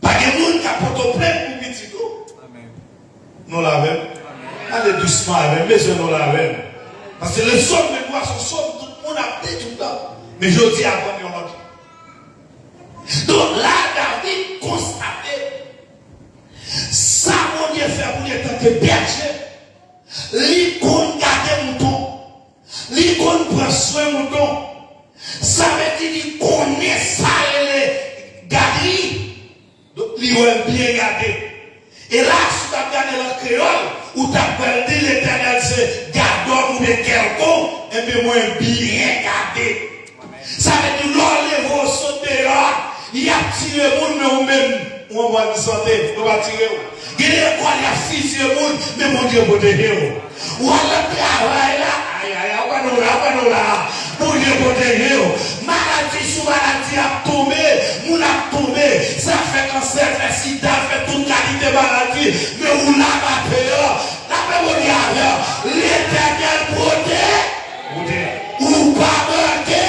Pa gen moun k ap pote w plent pou pitit ou. Amèn. Nou la avè m? Amèn. Ale dousman avè m, bezwen nou la avè m. Paske le sòm de bwa se yon sòm tout moun ap li tout tan. Men jodi a aprann yon lòt. Donk la, David konstate sa Bondye fè pou li antanke bèje. Li konn gade mouton. Li konn pran swen mouton. Sa vle di li konnen sa rele gadri. Donk, li wè l byen gade. E la, si w t ap gade l an kreyòl, ou t ap wè l di Letènèl se gadò m oubyen kèlkonk, enben mwen byen gade. Sa vle di, lè w leve w sot deyò a, y ap tire moun, men ou menm, ou an bòn sante, yo pa tire w. Gen de lekòl, y ap fizye moun, men Bondye pwoteje w. W al nan travay la, ayayay, ou pa nou la, ou pa nou la. Bondye pwoteje w. Maladi sou maladi ap tonbe, moun ap tonbe. Sa fè kansè, fè sida, fè tout kalite maladi. Men ou la maten an, lapè Bondye avè w. Letènèl pwote-, pwote-, ou pa manke.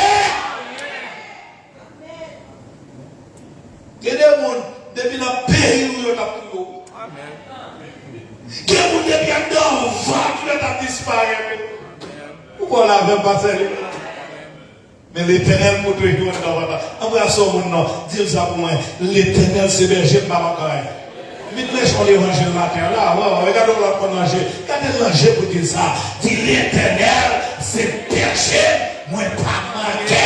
Gen de moun, depi nan peyi w yo t ap touye w. Gen moun depi anndan vant yo t ap disparèt. Ou kwè w la avè m, pastè Lili? Men Letènèl pwoteje w anndan vant la. Anbrase yon moun non. Di l sa pou mwen. Letènèl se bèje m, m pa manke anyen. Vin preche yon levanjil maten an la. Wè, wè, gade yon lòt moun ranje. Gade l ranje pou di l sa. Di Letènèl se bèje m, mwen pa manke.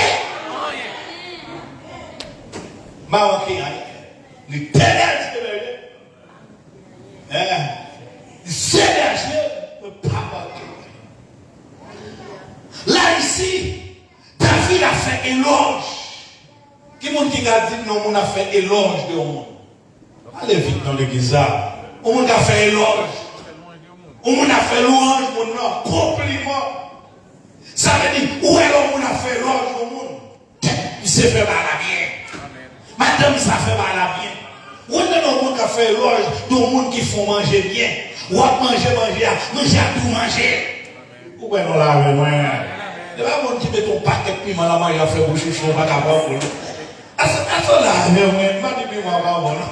M pa manke anyen. Letènèl se bèje m. Hein? Li se bèje m, mwen pa manke. La isi, David ap fè elòj. Ki moun ki ka di m non moun ap fè elòj de yon moun? Ale vit nan legliz la. Yon moun ka fè elòj. Yon moun ap fè lwanj moun nan, konpliman. Sa vle di, ou wè lè yon moun ap fè elòj yon moun, tèt misye fè bagay la byen. Madanm sa fè bagay la byen. Ou wè lè yon moun ka fè elòj de yon moun ki fè yon manje byen. W ap manje manje a, manje a tou manje. Ou kwè nou la avè mwen? Se pa moun ki mete yon pakèt piman nan manje a fè bouch ou cho, ou pa ka pran pou li. Èske, èske w la avè mwen? M pa di piman pa bon non.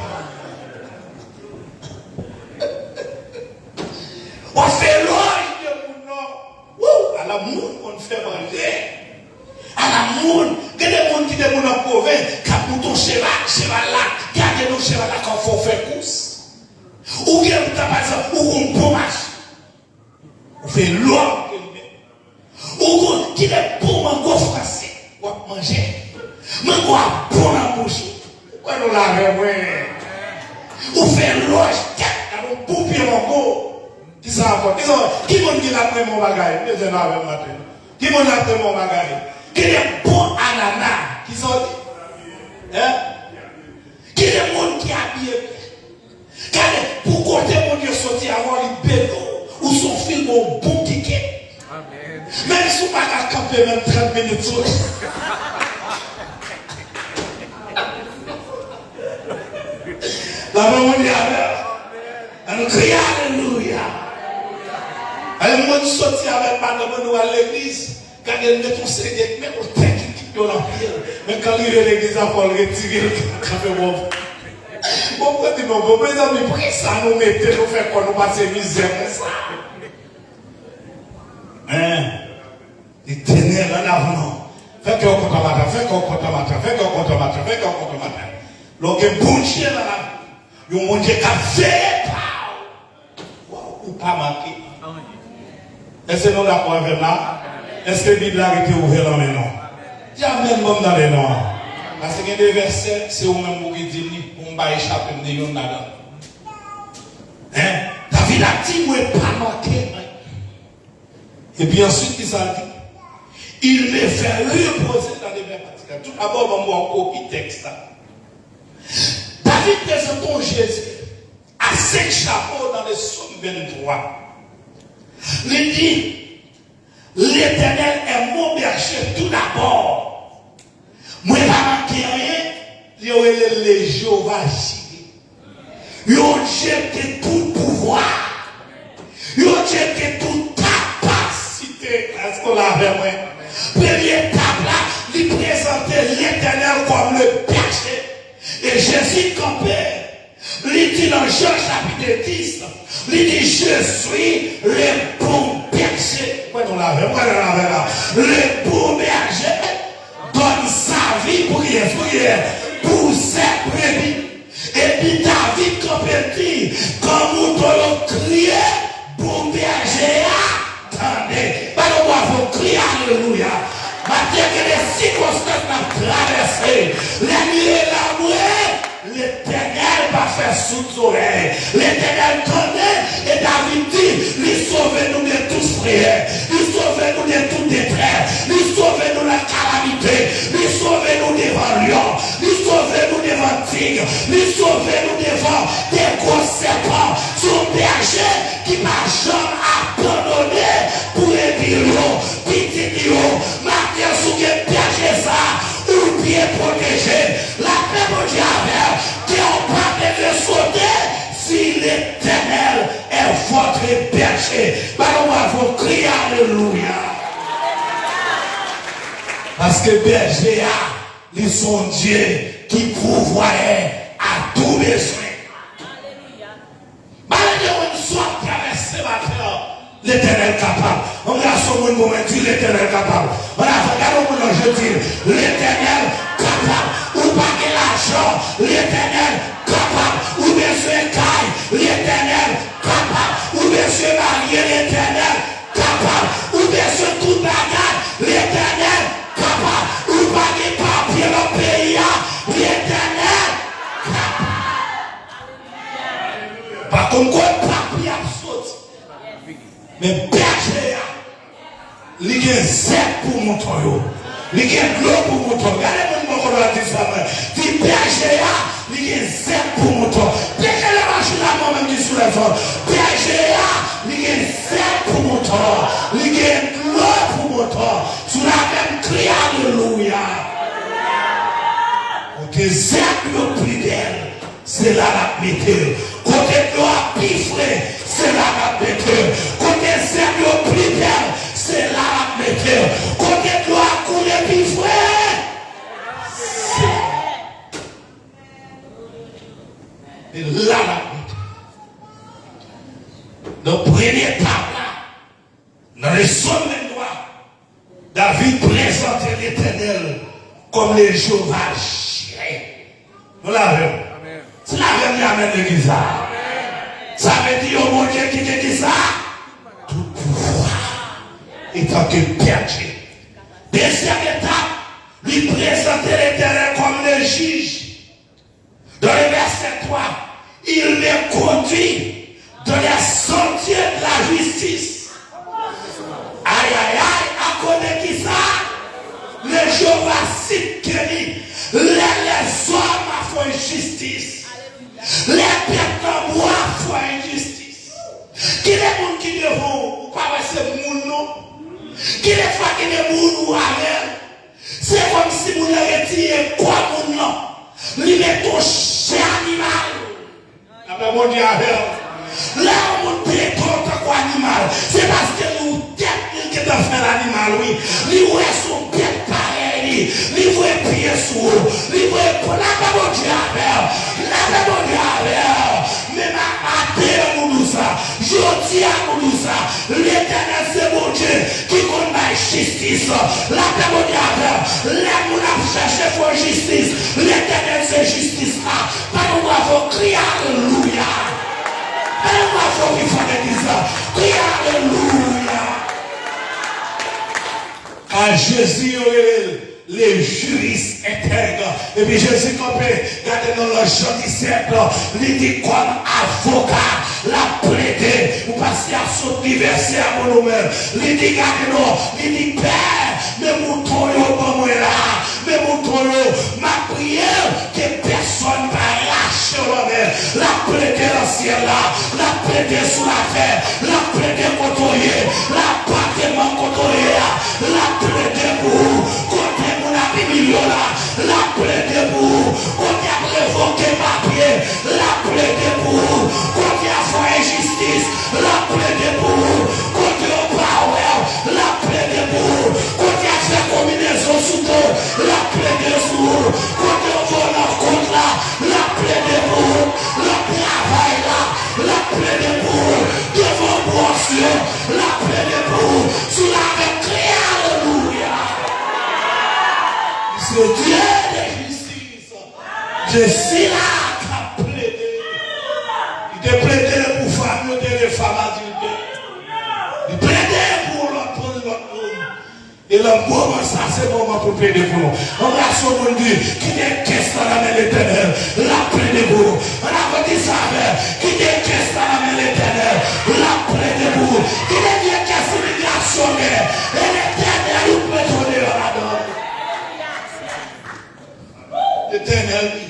W ap fè elòj de moun non. Wou! Ala moun konn fè manje. Ala moun. Gen de moun ki te moun an pwovens, k ap moute yon cheval, cheval la, gade non cheval la kòman fè w fè kous. Ou gen tan, pa egzanp, ou gon bon machin. Ou fè lòm ke l menm. Ou gon, ki de bon mango franse w ap manje. Mango a bon nan bouch ou. Ou kwè nou la avè mwen? Ou fè lòj tèt, gade yon bon pye mango. Kisa ankò? Kisa, ki moun ki la ap renmen yon bagay? M bezwen nou avè m maten. Ki moun la ap renmen yon bagay? Ki de bon anana? Kisa w di? Hein? Ki de moun ki abiye byen? Gade, pou kote Bondye soti avè w, li beni w. Ou se yon fil bon, bon kike. Amèn. Menm si w pa ka kanpe menm trant minit sou li. Lapè Bondye avè w. Ann nou kriye alelouya. Ale mwen soti avèk madanm mwen, nou al legliz. Gade l met yon seri de, met yon tèt ki kite yo nan pye l. Men kan l rive legliz la, fò l retire l, kanpe bon. Bon, mwen di non, bon, mezanmi, priyè sa nou mete, nou fè kò nou pase mizè konsa. Hein? Letènèl, ann avan non. Fè kè w kontan maten, fè kè w kontan maten, fè kè w kontan maten, fè kè w kontan maten. Lè w gen Bondye nan lavi w, yon Bondye k ap veye pa w. Waw, ou pa manke. Èske nou dakò avè m la? Èske Bib la rete ouvè nan men nou? Di amèn, ban m tande non. Paske gen de vèsè, se ou menm pou ki di m li, pou m pa echape m de youn ladan. Hein? David ap di, mwen pa manke anyen. Epi answit, kisa l di? Il me fait reposer dans de verts pâturages. Tout dabò, ban m ba w kopi tèks la. David prezante yon Jezi a senk chapo nan le Sòm venntwa. Li di, Letènèl est mon berger tout d'abord. Mwen pa manke anyen, yo rele l le Jewova Jire. Yon Dye ki gen tout pouvwa. Yon Dye ki gen tout kapasite. Èske w la avè mwen? Premye etap la, li prezante Letènèl kòm Li kanpe, li di nan Jan chapit dis, li di, Je suis le bon berger. Mwen nou lave, mwen nou lave la. Le bon berger donne sa vie pour qui est, pour qui est, pour ses brebis. Epi David kanpe, l di, Kan mouton yo kriye, bon bèje a tande. Ba yo bravo, kriye alelouya. Malgre ke de sikonstans n ap travèse, lènmi rele mwen, Letènèl pa fè soud zòrèy. Letènèl tande, e David di, Li sove nou de tout frayè, li sove nou de tout detrès, li sove nou nan kalamite, li sove nou devan lyon, li sove nou devan tig, li sove nou devan de gwo sèpan. Se yon bèje ki pa janm abandone brebis li yo, pitit li yo. Maten, si w gen bèje sa, ou byen pwoteje. Lapè Bondye avè w, kè w pa bezwen sote, si Letènèl est votre berger. Ba yo bravo, kriye alelouya. Paske bèje a, li se yon Dye ki pouvwayè a tou bezwen. Malgre w menm sa w ap travèse maten an, Letènèl kapab. Anbrase yon moun pou mwen, di, Letènèl kapab. Ann avan, gade yon moun nan je, di, Letènèl kapab. Ou pa gen lajan, Letènèl kapab. Ou bezwen kay, Letènèl kapab. Ou bezwen marye, Letènèl kapab. Ou bezwen tout bagay, Letènèl kapab. Ou pa gen papye nan peyi a, Letènèl kapab. Pa konn kote papye ap soti. Men bèje a, li gen zèb pou mouton yo. Li gen dlo pou mouton yo. Gade moun bò kote w la, di sa mwen. Di, bèje a, li gen zèb pou mouton. Deklare mache la, mwen menm ki sou lèzòd. Bèje a, li gen zèb pou mouton. Li gen dlo pou mouton. Sou la menm, kriye alelouya. Kote zèb yo pi bèl, se la n ap mete l. Kote dlo a pi fre, se la n ap mete l. Kote zèb yo pi bèl, se la n ap mete l. Kote dlo a koule pi fre, se, se la n ap mete l. Nan premye etap la, nan leson venntwa, David prezante Letènèl kòm le Jewova Jire. Nou la avè m? Amèn. Si la avè m, di amèn legliz la. Amèn. Sa vle di yon Bondye ki gen ki sa? Tout pouvwa. Etanke bèje. Dezyèm etap, li prezante Letènèl kòm le jij. Dans le verset trois, il me conduit dans les sentiers de la justice. Ay, ay, ay, akoz de kisa? Le Jewova Tsidkeni, lè lèzòm ap fè enjistis, lè pèp nan bwa ap fè enjistis. Gen de moun ki devan w, ou pa wè se moun non. Gen de fwa gen de moun ou avè l, se kòmsi moun nan retire kò moun nan, li mete yon chè animal. Lapè Bondye avè w. Lè yon moun trete w tankou animal, se paske li wè tèt li gentan fè l animal, wi. Li wè se yon bèt parèy li. Li voye pye sou ou. Li voye po. Lapè Bondye avè w. Lapè Bondye avè w. Men ma-, maten an nou di w sa. Jodi a nou di w sa. Letènèl se Bondye ki konn bay jistis. Lapè Bondye avè w. Lè moun ap chèche fè jistis, Letènèl se jistis la. Ba nou bravo, kriye alelouya. Ba nou bravo pi fò legliz la. Kriye alelouya. A Jezi yo rele l le juriste intègre. Epi Jezi kanpe, gade nan Jan disèt, li di kòm avoka, l ap plede. Ou pa si ap sot li vèsè a pou nou menm. Li di, gade non, li di, Pè, men mouton yo ban mwen la, men mouton yo, m ap priye w ke pèsòn pa lache w anlè. L ap plede nan syèl la, l ap plede sou latè, l ap plede kote w ye, l ap bate manm kote w ye a, l ap plede pou ou. Kote moun ap imilye w la, l ap plede pou ou. Kote y ap revoke papye, l ap plede pou ou. Kote y ap fè enjistis, l ap plede pou ou. Kote yo pa wè w, l ap plede pou ou. Kote y ap fè konbinezon sou do, l ap plede sou ou. Kote yo voye w nan kont la, l ap plede Se sila k ap plede. Li te plede pou fanm yo, te rele fanm adilte. Li plede pou lòt, pou lòt moun. E nan moman sa, se moman pou plede pou nou. Anbrase yon moun, di, kite kès la nan men Letènèl, l ap plede pou ou. Ann akonte sa avè, kite kès la nan men Letènèl, l ap plede pou ou. Kite vye kès imigrasyon gen, e Letènèl ou k mete w deyò ladan l. Letènèl li.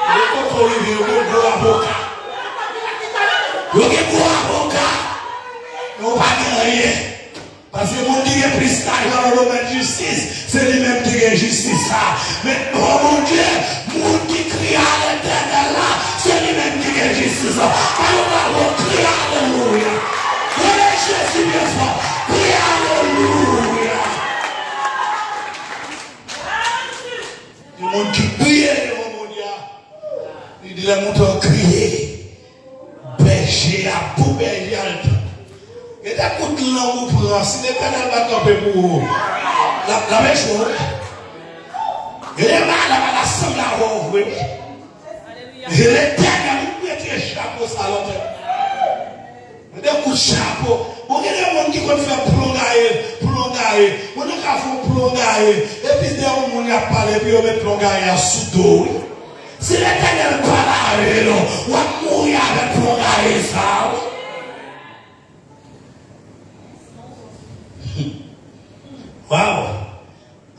Yo kote w rive, yo gen gwo avoka. Yo gen gwo avoka. Men w pa gen anyen. Paske moun ki gen plis lajan nan domèn jistis, se li menm ki gen jistis la. Men, o Bondye, moun ki kriye a Letènèl la, se li menm ki gen jistis la. Pa nou bravo, kriye alelouya. Rele Jezi byen fò. Kriye alelouya. Gen moun ki kriye devan Bondye a. Li di lè mouton an kriye, bèje a, pou bèje a al tann. Gen de kout lang ou pran, si Letènèl pa kanpe pou ou, l ap, l ap echwe w. Gen de bagay la pa ta sanble avè w vre. Se Letènèl ou mete chapo sa lòt. Mete kout chapo. Bon, gen de moun ki konn fè plongaye, plongaye. Moun nan ka fè yon plongaye. Epi de yon moun y ap pale, epi yo met plongaye a sou do, wi. Si Letènèl pa lave nou, w ap mouri avèk plongaye sa, wi. Waw!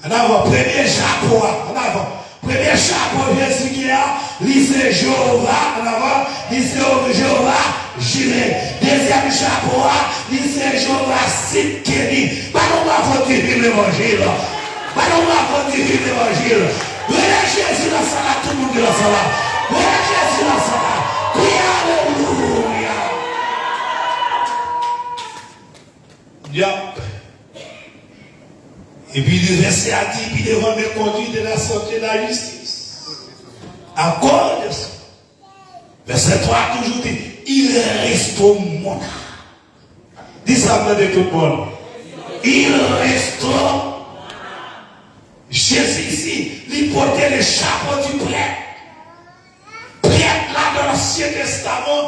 Ann avan, premye chapo a, ann avan. Premye chapo Jezi gen an, li se Jewova, ann avan, li se Jewova Jire. Dezyèm chapo a, li se Jewova Tsidkeni. Ba nou bravo di viv levanjil. Ba nou bravo di viv levanjil. Rele Jezi nan sal la, tout moun ki nan sal la. Rele Jezi nan sal la. Kriye alelouya. Yap. Epi li vèsè a di, pi devan men kondui de la sante la jistis. Akoz de sa. Vèsè twa toujou di, il restaure mon âme. Di sa m tande tout moun. Il restaure. Jezi isi, li pote le chapeau du prêtre. Prèt la nan Ansyen Testaman.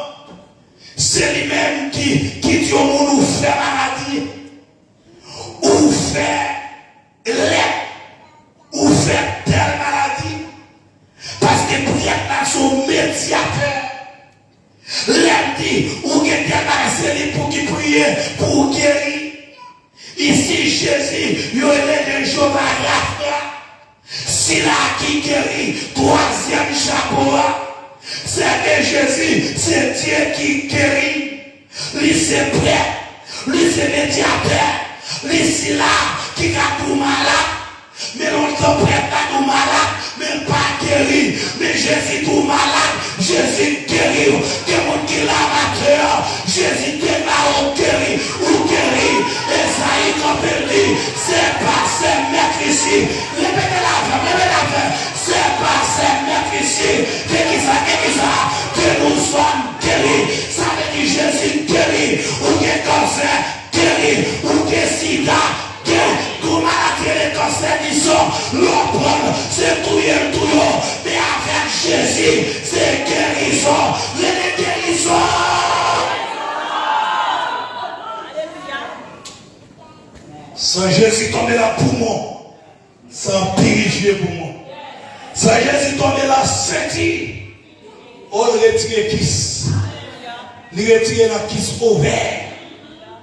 Se li menm ki, ki di yon moun ou fè maladi, ou fè lèp, ou fè tèl maladi. Paske prèt la se yon medyatè. Lè l di, ou gen tèl bagay, se li pou ki priye, pou ou geri. Isi, Jezi, yo rele de Jewova Rafa. Sila ki geri, twazyèm chapo a, se ke Jezi se Dye ki geri. Li se prèt, li se medyatè, li sila ki ka di w malad. Men lontan prèt la di w malad, men l pa geri. Men Jezi di w malad, Jezi geri w. Gen moun ki la matè, Jezi deklare w geri, ou geri. Ezayi kanpe l di, c'est par ses meurtrissures. Repete l avè m, repete l avè m. C'est par ses meurtrissures. De kisa, de kisa? Que nous sommes guéris. Sa vle di Jezi geri. Ou gen kansè, geri. Ou gen sida, gen tout maladi rele kansè, dizon, lè w pran l, se touye l touye w. Men avèk Jezi, se gerizon. Rele gerizon. San Jezi tonbe nan poumon. San pirifye poumon. San Jezi tonbe nan senti. O, l retire kis. Li retire nan kis ovè.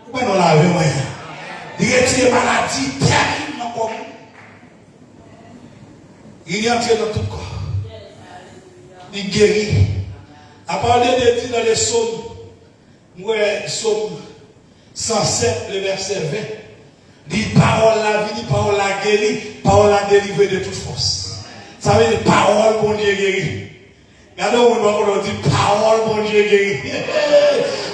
Ou pa nan lave mwen. Li retire maladi tèrib nan kò moun. Li antre nan tout kò. Li geri. La parole de Dieu dit dans les psaumes, m wè Sòm san sèt, le vèsè ven. Li di, pawòl la vini, pawòl la geri, pawòl la delivre de tout fòs. Sa vle di, pawòl Bondye geri. Gade yon moun bò kote w, di, pawòl Bondye geri.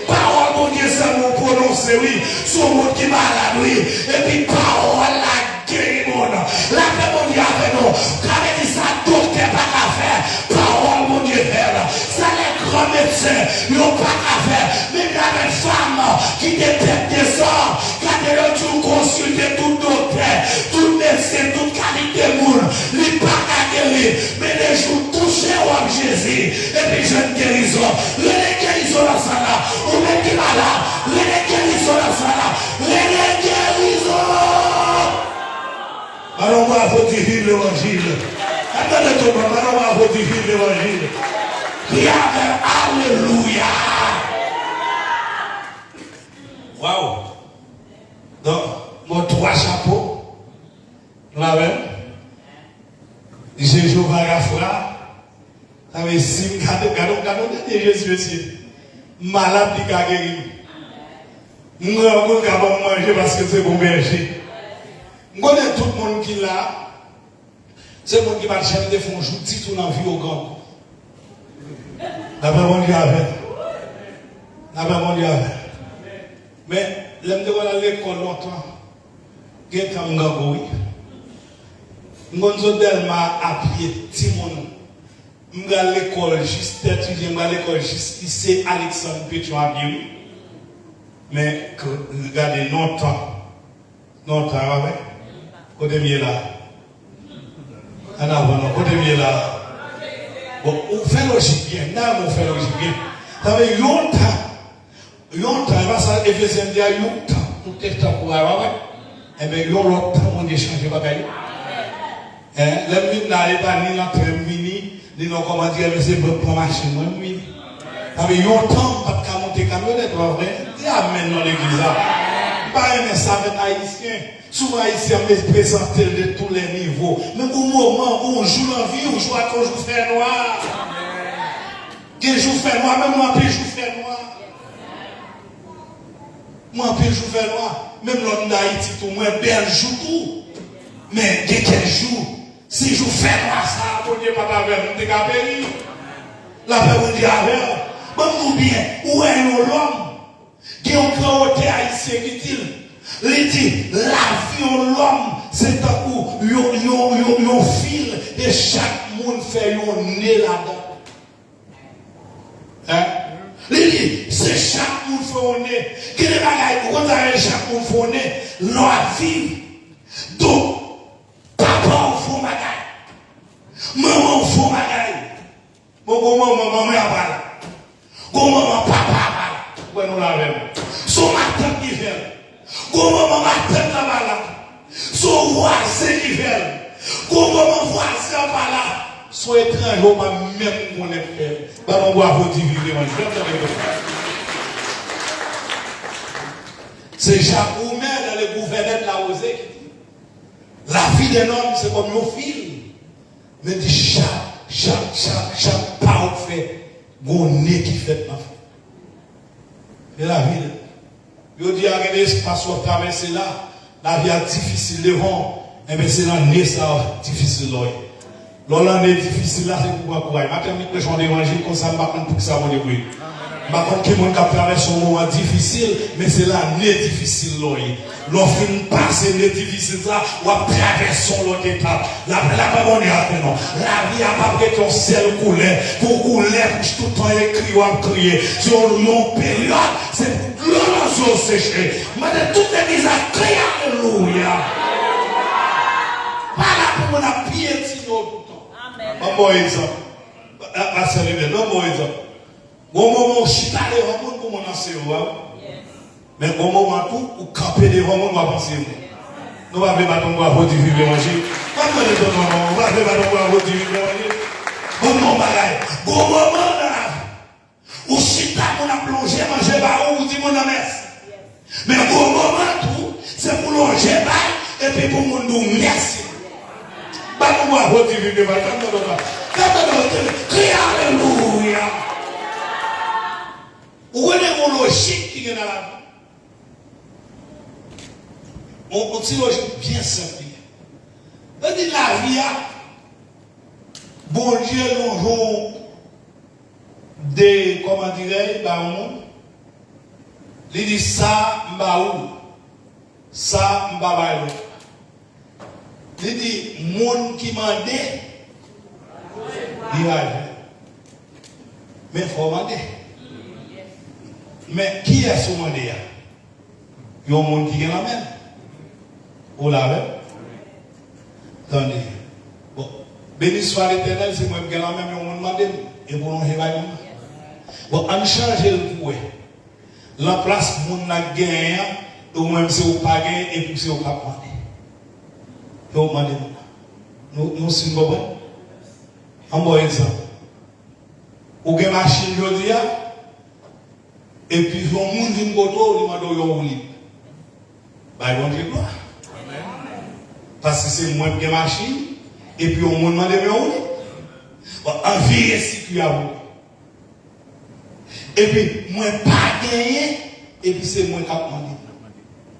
Pawòl Bondye sèlman w pwononse, wi, sou yon moun ki malad, wi. Epi pawòl la geri moun. Lapè Bondye avè nou. Sa vle di sa doktè pa ka fè, pawòl Bondye fè l. Sa lè gran medsen yo pa ka fè, menm avèk fanm ki te pèt de san, gade yo di w konsilte tout doktè, tout medsen, tout kalite moun, li pa ka geri. Men de jou Jezi, epi jwenn gerizon. Rele gerizon nan sal la. Ou menm ki malad, rele gerizon nan sal la. Rele gerizon. Alon bravo di viv levanjil. Atann tou, ban yon bravo di viv levanjil. Kriye avè m, alelouya. Waw. Donk, mwen twa chapo. Nou la menm? Jejova Rafra. Sa vle si m gade, gade, gade yon dènye Jezi, mesye. M malad, li ka geri m. M grangou, l ka ban m manje paske l se bon bèje. M konnen tout moun ki la, se moun ki pa t janm te fè yon jou ditou nan vi yo grangou. Lapè Bondye avè n. Lapè Bondye avè n. Men, lè m te konn al lekòl lontan, gen tan m grangou, wi. M konn sot Dèlma a pye, timoun. M pral lekòl jis Tèt Ije, m pral lekòl jis lise Aleksann Petyon a pye, wi. Men, k-, gade, lontan. Lontan, pa vre? Kote m ye la? Ann avan non, kote m ye la? Bon, ou fè lojik byen, m ta renmen w fè lojik byen. Sa vle yon tan, yon tan, e pa sa Efesyen di a, yon tan, nou te tankou a, pa vre? Enben, yon lòt tan, Bondye chanje bagay yo. Hein? Lè m vin la, e pa ni nan tren m vini, ni nan kòmanditè, men se pran machin mwen m vini. Sa vle yon tan, m pa t ka monte kamyonèt, pa vre? Di amèn nan legliz la. M pa renmen sa avèk Ayisyen. Souvan Ayisyen ap prezante l de tou lè nivo. Men gon moman, gon jou nan vi w, jou a toujou fè nwa. Gen jou fè nwa, menm mwen anpil jou fè nwa. Mwen anpil jou fè nwa. Menm lè m t Ayiti tou, mwen bèl jou tou. Men gen kèk jou, si jou fè nwa sa a, Bondye pa t avè m, m te ka peri. Lapè Bondye avè w. Ban m di w byen, ou wè yon lòm, gen yon gran otè ayisyen ki di l, li di, lavi yon lòm, se tankou yon, yon, yon, yon fil, e chak moun fè yon ne ladan. Hein? Li di, se chak moun fè yon ne. Gen de bagay, ou konn sa fè chak moun fè yon ne, lè w ap viv. Donk, papa w fè yon bagay. Manman w fè yon bagay. Bon, gon manman, manman an pa la. Gon manman, papa an pa la. Ou wè nou la avè m. Se yon matant ki fè l. Gon manman, matant lan pa la. Se yon vwazen ki fè l. Gon manman, vwazen an pa la. Se yon etranje ou pa menm konnen k fè l. Ban m yon bravo di viv levanjil. Fè m tande konsa. Se Jacques Roumain dans Le Gouverneur de la Rosée ki di, la vie d'un homme, c'est comme yon fil. Men di chak, chak, chak, chak pa w fè, gon ne ki fèt nan fè. Se lavi l. Yo di a gen de espas w ap travèse la, lavi a difisil devan w, enben se nan ne sa a difisil lè w ye. Lè w nan ne difisil la, se pou w pran kouraj. Maten m vin preche yon levanjil konsa, m pa konn poukisa Bondye voye m. M pa konn ki moun k ap travèse yon moman difisil, men se nan ne difisil lè w ye. Lè w fin pase ne difisil sa, w ap travèse yon lòt etap. Lapè, lapè Bondye avè nou. Lavi a p ap rete yon sèl koulè, pou koulè pou tout tan ekri w ap kriye. Se yon, yon peryòd, se pou dlo nan zye w seche. Mande tout legliz la, kriye alelouya. Pa la pou moun ap pyetine w tout tan. Ban m ba w egzanp. A, a, sè Levèl, ban m ba w egzanp. Gon moman ou chita devan moun pou moun anseye w, pa vre? Men gon moman tou, ou kanpe devan moun, w ap anseye moun. Nou pa vle bat yon bravo di viv levanjil? Mwen mande tout moun, nou pa vle bat yon bravo di viv levanjil? Bon, bon bagay. Gon moman nan lavi, ou chita, moun ap lonje manje ba ou, ou di moun nan mèsi. Men gon moman tou, se pou lonje bay, epi pou moun di w mèsi. Bat yon bravo di viv levanjil, tann tande w la. Tann tande w, kriye alelouya. Ou konnen gon lojik ki gen nan lavi. On, on ti lojik byen senp li ye. Yo di lavi a, Bondye lonje yon de, kòman dirè, ba yon moun. Li di, sa m ba ou, sa m pa bay lòt. Li di, moun ki mande, li va jwenn. Men fò w mande. Men kiyès ou mande a? Yon moun ki gen lanmè l. Ou la avè m? Tande. Bon. Beni swa Letènèl, se mwen k gen lanmen m, yon moun mande m, e pou lonje bay moun nan. Bon, ann chanje l pou wè. Nan plas moun nan k genyen an, e ou menm se ou k pa genyen, epi se ou k ap mande. E ou mande moun nan. Nou, nou si n konprann? Ann ba w egzanp. Ou gen machin jodi a, epi yon moun vin kote w, li mande w yon woulib. Bay Bondye glwa. Paske se mwen k gen machin, epi yon moun mande m yon woulib. Bon, ann vire sikui a pou mwen. Epi mwen pa genyen, epi se mwen k ap mande.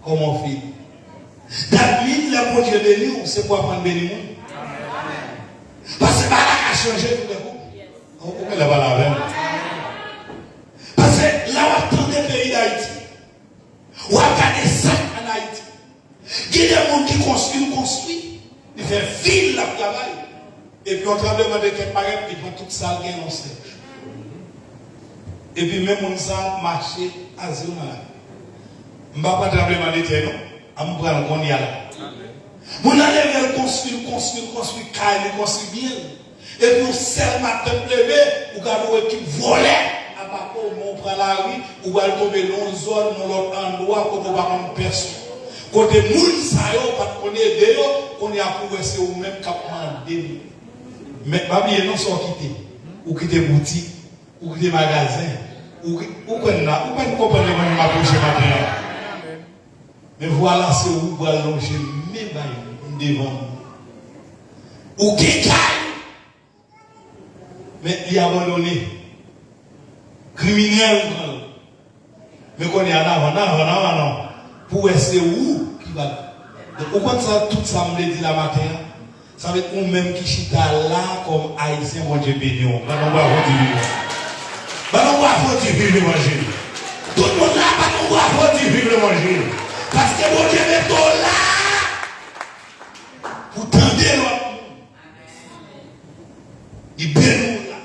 Kòman w feel? Dat min lè Bondye beni w, se pou aprann beni moun. Paske bagay la ka chanje toutèkou. Ou, ou genlè pale avè m. Paske lè w ap tande peyi Dayiti, w ap gade sa k ann Ayiti. Gen de moun ki konstwi, l konstwi, li fè vi l l ap travay. Epi yon tranblemanntè parèt, li pran tout sa l gen nan sèch. Epi men moun sa ap mache a zewo nan lari. M pa pran tranblemanntè non, ann pran l kounye a la. Moun nan leve l konstwi, l konstwi, l konstwi kay li, konstwi byen l. Epi yon sèl maten l leve, ou gade yon ekip vòlè atake w, men w pran lari, ou pral tonbe nan yon zòn, nan lòt andwa kote w pa konn pèsonn. Kote moun sa yo pa t konn ede yo, kounye a pou w wè se ou menm k ap mande l. Men pa bliye non sa w kite. Ou kite boutik, ou kite magazen, ou ki, ou konn la, ou konn konprann lè mwen menm m ap preche maten an. Men vwala se ou k pral lonje men bay m devan m. Ou gen kay, men li abandone. Kriminèl pran l. Men kounye a, n avan, n avan, n avan non. Pou w wè se ou ki pral. Donk, ou konn sa, tout sa m vle di la maten an? Sa vle di ou menm ki chita la kòm Ayisyen, Bondye beni w. Ban nou bravo di viv. Ban nou bravo di viv levanjil. Tout moun la, ban nou bravo di viv levanjil. Paske Bondye mete w la pou tande lòt moun. Li beni w la.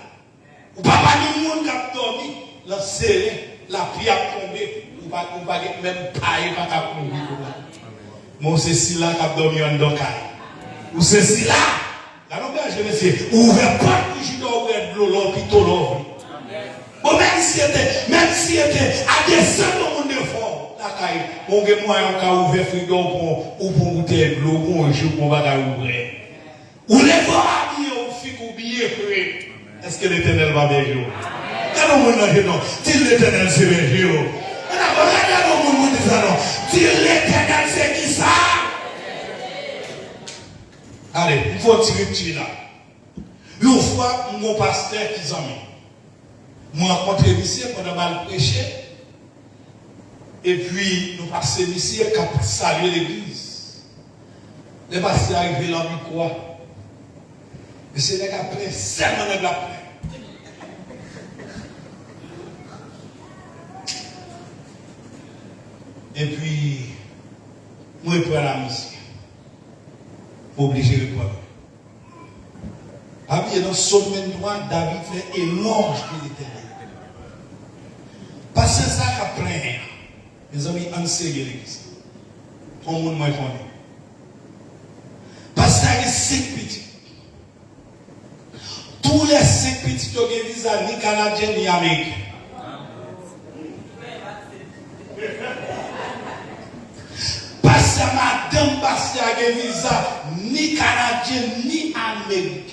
Ou pa pami moun k ap dòmi nan seren, lapli ap tonbe, ou pa, ou pa gen menm kay pa ka kouvri ou la. Men w se sila k ap dòmi anndan kay. Ou se sila. Gade yon bèje, mesye, ou ouvè pòt pou Jida w bwè dlo lè w pito lè w vle. Bon, menm si e te, menm si e te a desann yon moun defò lakay, bon, ou gen mwayen w ka ouvè frigo w, ou pran, ou pran boutèy dlo, ou pran yon ji, ou pran bagay ou bwè. Ou leve w abiye, ou figi w byen fre. Èske Letènèl va beni w? Gade yon moun nan je non. Di l Letènèl se bèje w. Gade yon moun, moun di sa non. Di l Letènèl se kisa? Ale, m fè yon ti ripti la. Yon fwa, m gon pastè ki zanmi m. Mwen rankontre misye pandan m al preche, epi nou pase misye k ap salye legliz. Lè pastè a rive lan mikwo a, mesye, nèg la plen, sèlman nèg la plen. Epi, mwen reprann a misye. Mwen oblije reprann. Pa bliye, nan Sòm venntwa, David fè elòj de Letènèl. Pastè sa k ap plenyen an, mezanmi, ann serye legliz. Yon moun mwen konnen. Pastè a gen senk pitit. Tou lè senk pitit yo gen viza, ni kanadyen, ni ameriken. Pastè, madanm pastè a gen viza ni kanadyen ni ameriken.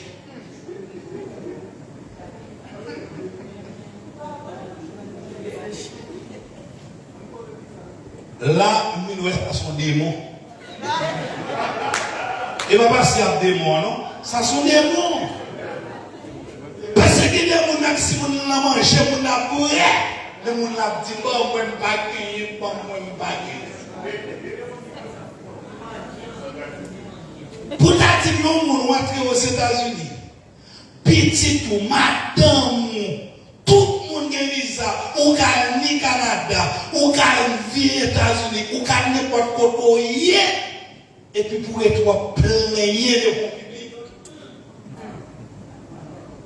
La, m vin wè sa se yon demon. E pa pastè ap demon an, non. Sa se yon demon. Paske gen de moun, menm si moun nan manje, moun nan ap bwè, men moun nan ap di, "Ban mwen, m pa genyen, ban mwen, m pa genyen." Pou ta di m yon moun ou antre Ozetazini, pitit ou, madanm ou, tout moun gen viza, ou ka al ni Kanada, ou ka al viv Etazini, ou ka al nenpòt kote w ye, epi pou rete w ap plenyen devan piblik.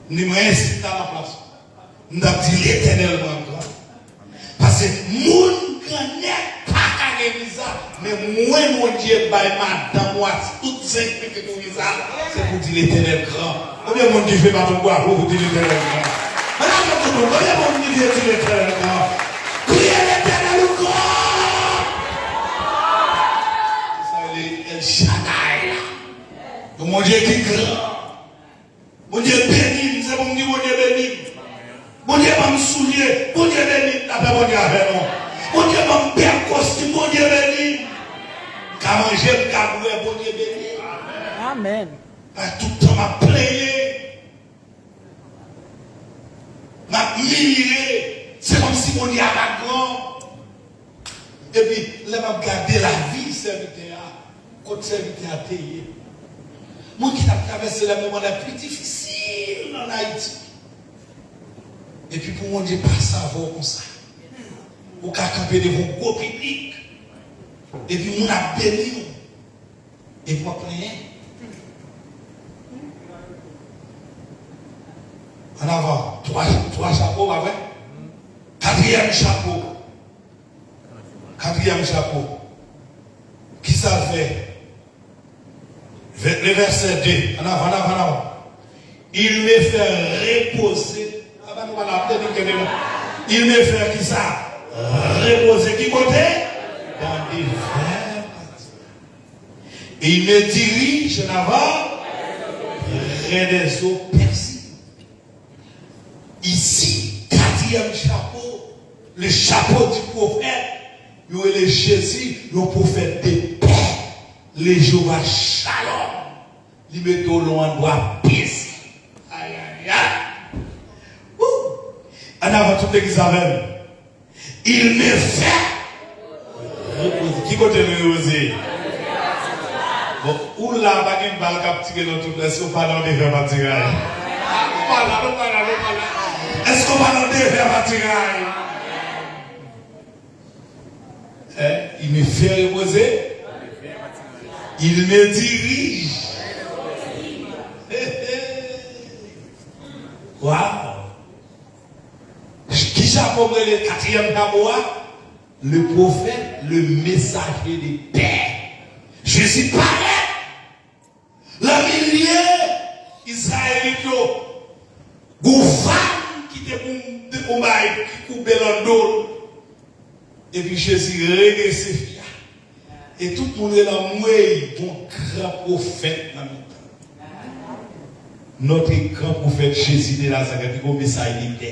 Ni mwen ensi ta nan plas ou. M t ap di, Letènèl mwen gran. Paske moun grannèg pa ka gen viza, men mwen, Bondye bay madanm ou a tout Senk minit ou gen sa, se pou di Letènèl gran. Konbyen moun ki fè baton bravo pou di Letènèl gran? Mwen ap tann tout moun. Konbyen moun ki fè di Letènèl gran? Kriye Letènèl ou gran! Se sa rele El Shaddai la. Yon Bondye ki gran. Bondye beni m, se pou m di Bondye beni m. Bondye ban m soulye, Bondye beni m, lapè Bondye avè nou. Bondye ban m bèl kostim, Bondye beni m. M ka manje, m ka bwè, Bondye beni m. Amèn. Pa tout tan m ap plenyen, m ap milire, se kòmsi Bondye a pa gran. Epi, lè m ap gade lavi sèvitè a, kot sèvitè a te ye, moun ki t ap travèse lè moman lè pli difisil ann Ayiti. Epi pou Bondye pase avè w konsa, ou ka kanpe devan yon gwo piblik, epi moun ap beni w, epi w ap plenyen. Ann avan, twa, twa chapo, pa vre? Katriyèm chapo. Katriyèm chapo. Kisa l fè? Vè-, le verset deux. Ann avan, ann avan, ann avan. Il me fait reposer. Aba nou pa la, tande, kenbe non. Il me fait kisa? Reposer. Ki kote? Dans de verts pâturages. Et il me dirige en avant près des eaux paisibles. Isi, katriyèm chapo, le chapeau du prophète, yo rele Jezi yon pwofèt de pè, le Jewova Shalom. Li mete w nan yon andwa peze. Ay, ay, ay. Wou! Ann avan, tout legliz avè m. Il me fait reposer. Ki kote nou repoze? Bon, ou la, pa gen bal k ap tire nan tout. Èske w pa nan de vè patiray? Ah, nou pa la, nou pa la, nou pa la. Èske w pa nan de vè patiray? Hein? Il me fait reposer. Il me dirige. Wow! Ki chapo m rele katriyèm chapo a? Le prophète, le messager de paix. Jezi parèt nan milye Izrayelit yo. Gon fanm ki te pou, te pou bay, ki koube l an do l. Epi Jezi redrese fi a. E tout moun rele anmwey, gon gran pwofèt nan mitan. Notre grand prophète Jésus de Nazareth, li gon mesaj de pè.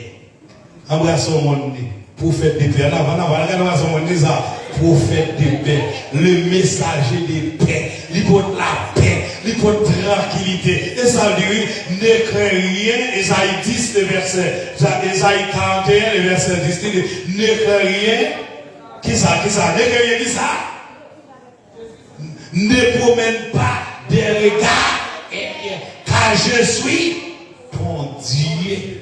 Anbrase yon moun, di, pwofèt de pè. Ann avan, ann avan, ann avan, anbrase yon moun, di sa. Pwofèt de pè, le messager de paix. Li pot lapè, li pot trankilite. E sa l di, wi, ne crains rien, Ezayi dis, le verset, Ezayi karant e en, le verset dis, li di, ne crains rien. Kisa, kisa? Ne crains rien, kisa? Ne promène pas des regards inquiets, car je suis ton Dieu.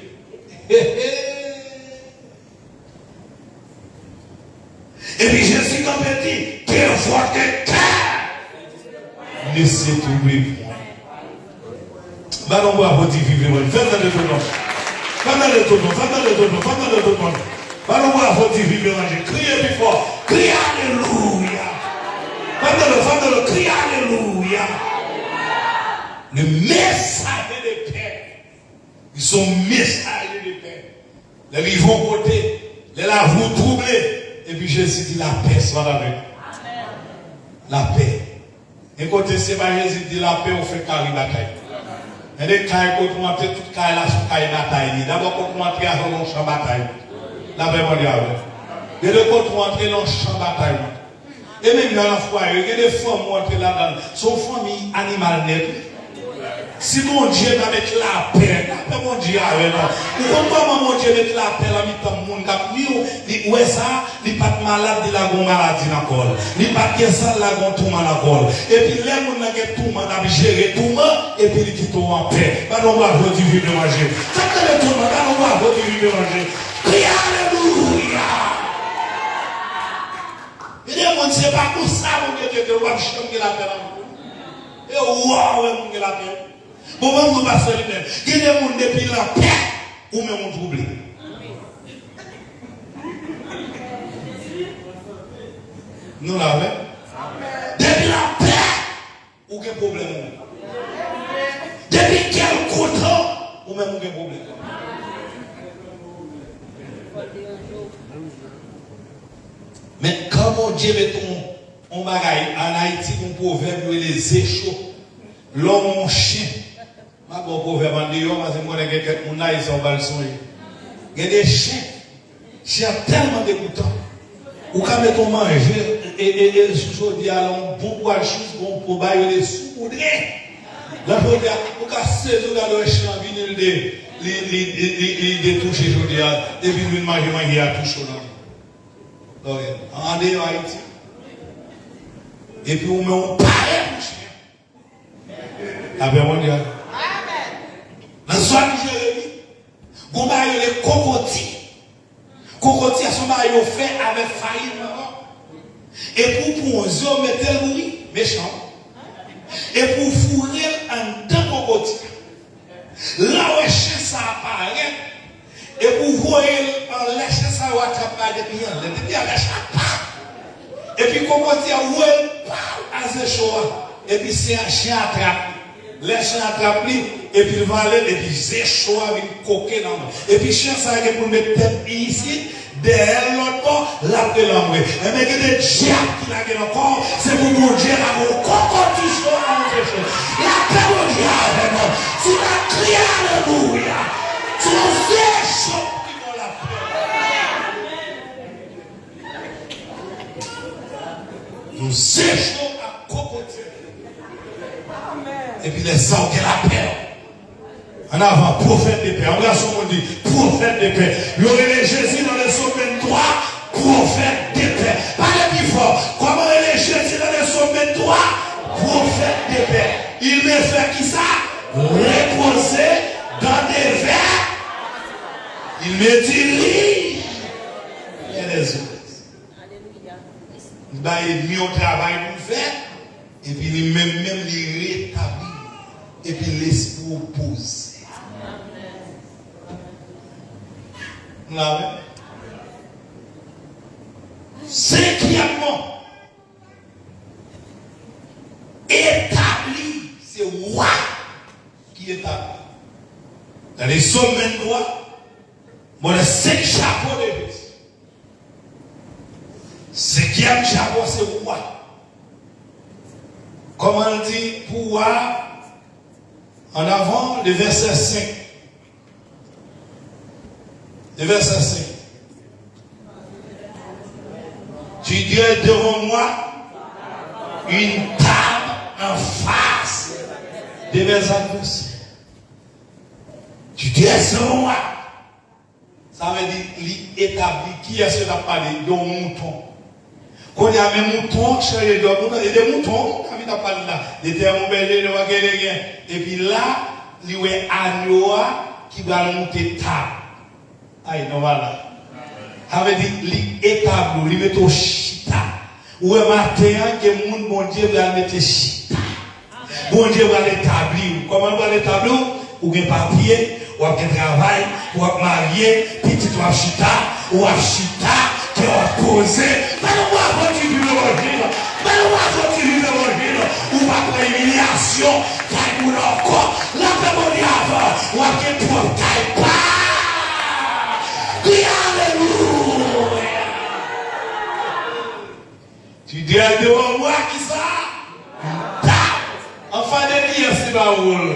Epi Jezi kanpe di, que votre cœur ne se trouble point. Ba nou bravo, di viv levanjil. Fè m tande tout moun. Fè m tande tout moun. Fè m tande tout moun. Fè m tande tout moun. Ba nou bravo, di viv levanjil. Kriye pi fò. Kriye alelouya. Fè m tande, fè m tande, kriye alelouya. Le messager de paix. Ils sont messagers de paix. Lè l rive yon kote, lè lavi w twouble, epi Jezi di, lapè swa avèk ou. Lapè. Gen kote se pa Jezi di lapè ou fè kari batay. Gen de kay kote w antre, tout kay la se yon kay batay li ye. Dabò kote w antre a se yon chan batay. Lapè Bondye avè w. Gen de kote w antre nan chan batay. E menm jan nan fwaye, gen de fanmi w antre ladan l. Se yon fanmi animal nèt wi. Si Bondye pa met lapè, lapè Bondye avè nou. Ou konn kòman Bondye met lapè nan mitan moun k ap nwi w? Li, ou wè sa, li pa t malad, li lage yon maladi nan kò l. Li pa t gen sa, l lage yon touman nan kò l. Epi lè moun nan gen touman, l ap jere touman, epi li kite w anpè. Ba nou bravo, di viv levanjil. Sa k tande touman, ba nou bravo, di viv levanjil. Kriye alelouya! Gen de moun, se pa konsa Bondye trete w, w ap janm gen lapè nan vi w. E ou a wè moun gen lapè. Bon, ban m di w, pastè Linèl, gen de moun depi lapè, ou menm ou twouble. Nou la, wi? Depi lapè, Ou gen pwoblèm ou menm. Depi kè l kontan, ou menm ou gen pwoblèm. Men, kan Bondye met yon, yon bagay, ann Ayiti, gen yon pwovèb yo rele ze cho. Lè w wè yon chen, m ap ba w pwovèb andeyò, paske m konnen gen kèk moun la, e sa w pral sonje. Gen de chen, chen an tèlman degoutan. Ou ka met yon manje e, e, e, sou chodyè a, yon bon pwa chous, bon po bagay yo de soupoudre. Lè chodyè a, ou ka sezi, ou gade wè chen an vini, li de, li, li, li, li, li detouche chodyè a, epi l vin manje manje a tou cho nan men. Ok. Andeyò Ayiti. Epi ou men yon pare pou chen. Lapè Bondye. Nan zòn Jeremi, gon bagay yo rele kokoti. Kokoti a se yon bagay yo fè avèk farin manman. Epi ou pran ze, ou mete l bouyi, mechan. Epi ou foure l anndan kokoti a. Lè w wè chen sa a parèt, epi ou voye l anlè, chen sa yo atrap bagay depi anlè, depi anlè, chen ap pa. Epi kokoti a voye l pa a ze cho a, epi se chen atrap li. Lè chen atrap li, epi l vale l, epi ze cho a vin koke nan men. Epi chen sa a gen pou l met tèt li isit, dèyè l lòt bò, l ap rele anmwe. Enben, gen de dyab ki lage nan kò w, se pou Bondye lage yon kokoti cho a nan ze cho. Lapè Bondye avè nou. Si w ka kriye alelouya, se yon ze cho ki ba w lapè. Yon ze cho ak kokoti. Epi lè sa w gen lapè. An avan, pwofèt de pè. Anbrase yon moun, di, pwofèt de pè. Yo rele Jezi nan le psaume vennntwa, pwofèt de pè. Pale pi fò. Kòman rele Jezi nan le psaume vennntwa? Pwofèt de pè. Il me fait kisa? Reposer dans des verts. Il me dirige vers les eaux. Li bay ènmi w travay pou l fè, epi li menm menm li retabli, epi lespri w poze. Nou la menm? Senkyèmman, etabli, se wa ki etabli. Gade Sòm venntwa, mwen wè senk chapo de Jezi. Senkyèm chapo se wa. Kòman l di pou wa? An avan, le vèsè senk. Le vèsè senk. Tu dresses devant moi une table en face de mes adversaires. Tu dresses devant moi. Sa vle di, li etabli. Kiyès yo t ap pale? De yon mouton. Kounye a, men mouton an chanje dòt. Mouton, e de mouton, wi, David ap pale la. Letènèl yon bèje, li pa gen, li gen. Epi la, li wè anyo a ki pral moute tab. Ay, non, pa la. Sa vle di, li etabli w, li mete w chita. Ou wè maten an, gen moun Bondye pral mete chita. Bondye pral etabli w. Kòman l pral etabli w? Ou gen papye, w ap gen travay, w ap marye, pitit w ap chita, w ap chita, kè w ap poze. Mèt ou bravo ti viv levanjil. Mèt ou bravo ti viv levanjil. Ou pa pran imilyasyon kay moun ankò. Lapè Bondye avè w. W ap gen pwòp kay pa. Kriye alelouya. Tu dresses devant moi, kisa? Yon tab. Anfas de kiyès li ba ou l?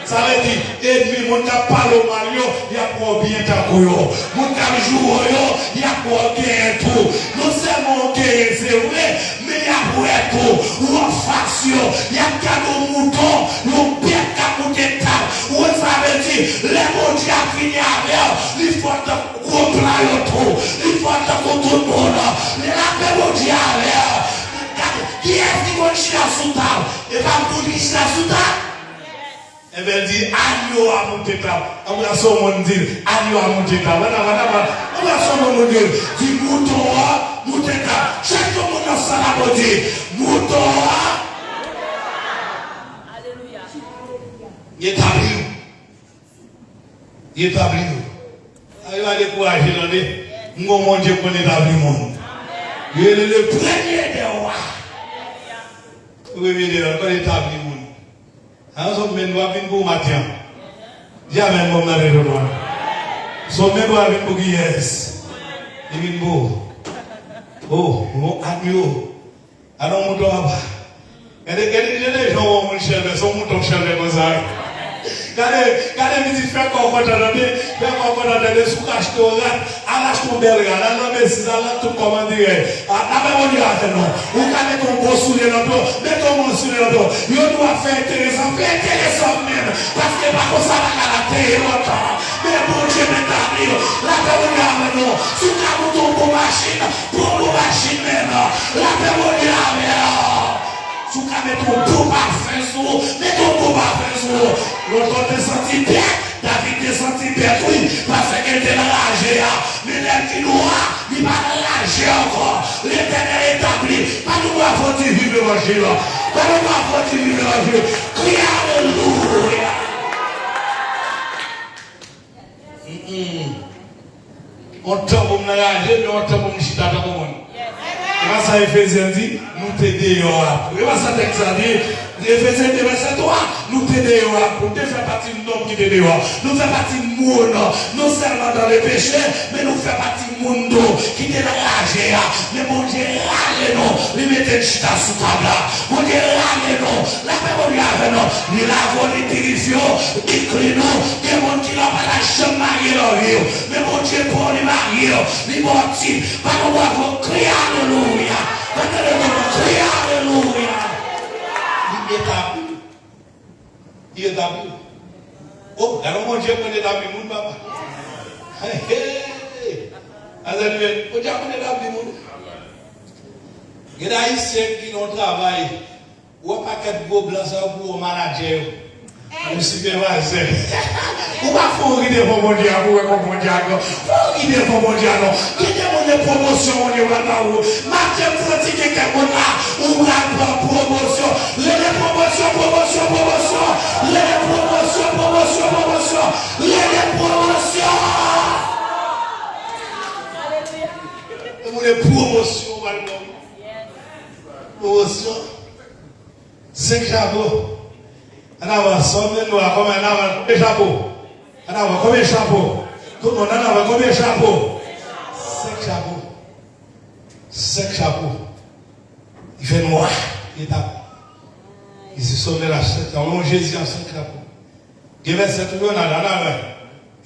Sa vle di, ènmi, moun k ap pale w mal yo, y ap wè w byen tankou yo. Moun k ap joure w yo, y ap wè w genyen tou. Non sèlman w genyen, se vre, men y ap wè tou. Ou anfas yo, y ap gade w mouton, yon bèt k ap moute tab. Ou wè sa vle di, lè Bondye ap vini avè w, li fò tankou gwo plan yo tou. Li fò tankou tout moun. Men lapè Bondye avè w. Gade, kiyès ki konn chita sou tab? E pa moun ki chita sou tab? Enben, l di, anyo a moute tab. Anbrase yon moun, di l, anyo a moute tab. Ann avan, ann avan. Anbrase yon moun, di l, di, mouton an moute tab. Chak yon moun nan sal la pou di, mouton an. Alelouya. Li etabli w. Li etabli w. Sa yo pa dekouraje, tande. M gon Bondye k konn etabli moun. Li rele le premye dè wa. Premye de yo, l konn etabli moun. An, sòm vennntwa vin pou w maten an. Di amèn, bon, m nan de twa. Sòm vennntwa vin pou kiyès? Li vin pou ou. Oh, bon, admi w. Alò, mouton apa. Gade, gade, gade jan w wè yon moun chèlbè, se yon mouton k chèlbè konsa, wi. Gade, gade pitit, fè kò w kontan, tande. Fè kò w kontan, tande. Si w ka achte yon rad, al achte yon bèl rad. Al nan Macy's, al nan tout kòmandirè. A, lapè Bondye avè nou. Ou ka mete yon bon soulye nan pye w, mete yon bon soulye nan pye w. Yo di w ap fè enteresan, fè enteresan menm. Paske pa konsa bagay la te ye lontan. Men Bondye mèt etabli w. Lapè Bondye avè nou. Si w ka monte yon bon machin, pran bon machin menm. Lapè Bondye avè w. Si w ka mete yon bon pafen sou ou, mete yon bon pafen sou ou. Lontan w te santi bèt, David te santi bèt, wi, paske l te nan raje a. Men lè l vin wa, li pa nan raje ankò. Letènèl etabli. Bat yon bravo di viv levanjil. Bat yon bravo di viv levanjil. Kriye alelouya. Mm-mm. On tan pou m nan raje, men on tan pou m chita tankou moun. E pa sa Efezyen di, nou te deyò a. E pa sa tèks la di, Efezyen de vèsè twa, nou te deyò a. Nou te fè pati nonm ki te deyò. Nou fè pati moun, non sèlman dan le peche, men nou fè pati moun tou ki te nan raje a. Men Bondye rale nou, li mete n chita sou tab la. Bondye rale nou, lapè Bondye avè nou. Li lave w, li pirifye w, li kli nou. Gen moun ki la w pa ta janm marye nan vi w. Men Bondye pran w, li marye w, li ba w tit. Bat yon bravo, kriye alelouya. Mwen tande moun kriye alelouya. Li etabli. Li etabli. Oh, gade yon Bondye konn etabli moun, papa. Hey, hey. Azalye, Bondye konn etabli moun. Gen Ayisyen ki nan yon travay, ou wè pakèt gwo blan sa yo pou yo manadjè yo. Ou sipèvayzè. Ou pa fè yon ri devan Bondye a pou wè kòman Bondye a gran. Fè yon ri devan Bondye a non. Gen de moun e pwomosyon Bondye pral ba ou. Maten m santi gen kèk moun la, ou pral pran pwomosyon. Rele pwomosyon, pwomosyon, pwomosyon. Rele pwomosyon, pwomosyon, pwomosyon. Rele pwomosyon. Gen moun e pwomosyon pral ba ou. Pwomosyon. Senk chapo. Ann avan, sòm de nwa, kòman ann avan, konbyen chapo? Ann avan, konbyen chapo? Tout moun, ann avan, konbyen chapo? Senk chapo. Senk chapo. Li fè nwa, li tap. Li se sòm de la senk, non Jezi an senk chapo. Gen vèsè tou, yo nan la, la, la.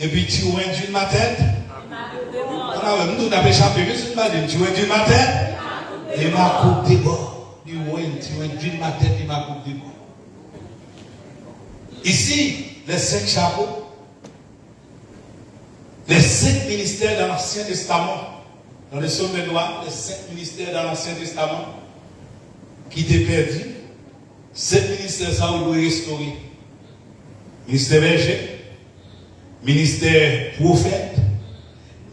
Epi, tu oins d'une main tête. Ann avan, m tou n ap echape, men si n pa di m, tu oins d'une main tête. Et ma coupe déborde. Tu oins, tu oins d'une main tête, et ma coupe déborde. Ici, les cinq chapeaux, les cinq ministères dans l'Ancien Testament, dans le psaume vingt-trois, les cinq ministères dans l'Ancien Testament qui étaient perdus, senk ministè sa yo dwe restore. Ministè bèje, ministè pwofèt,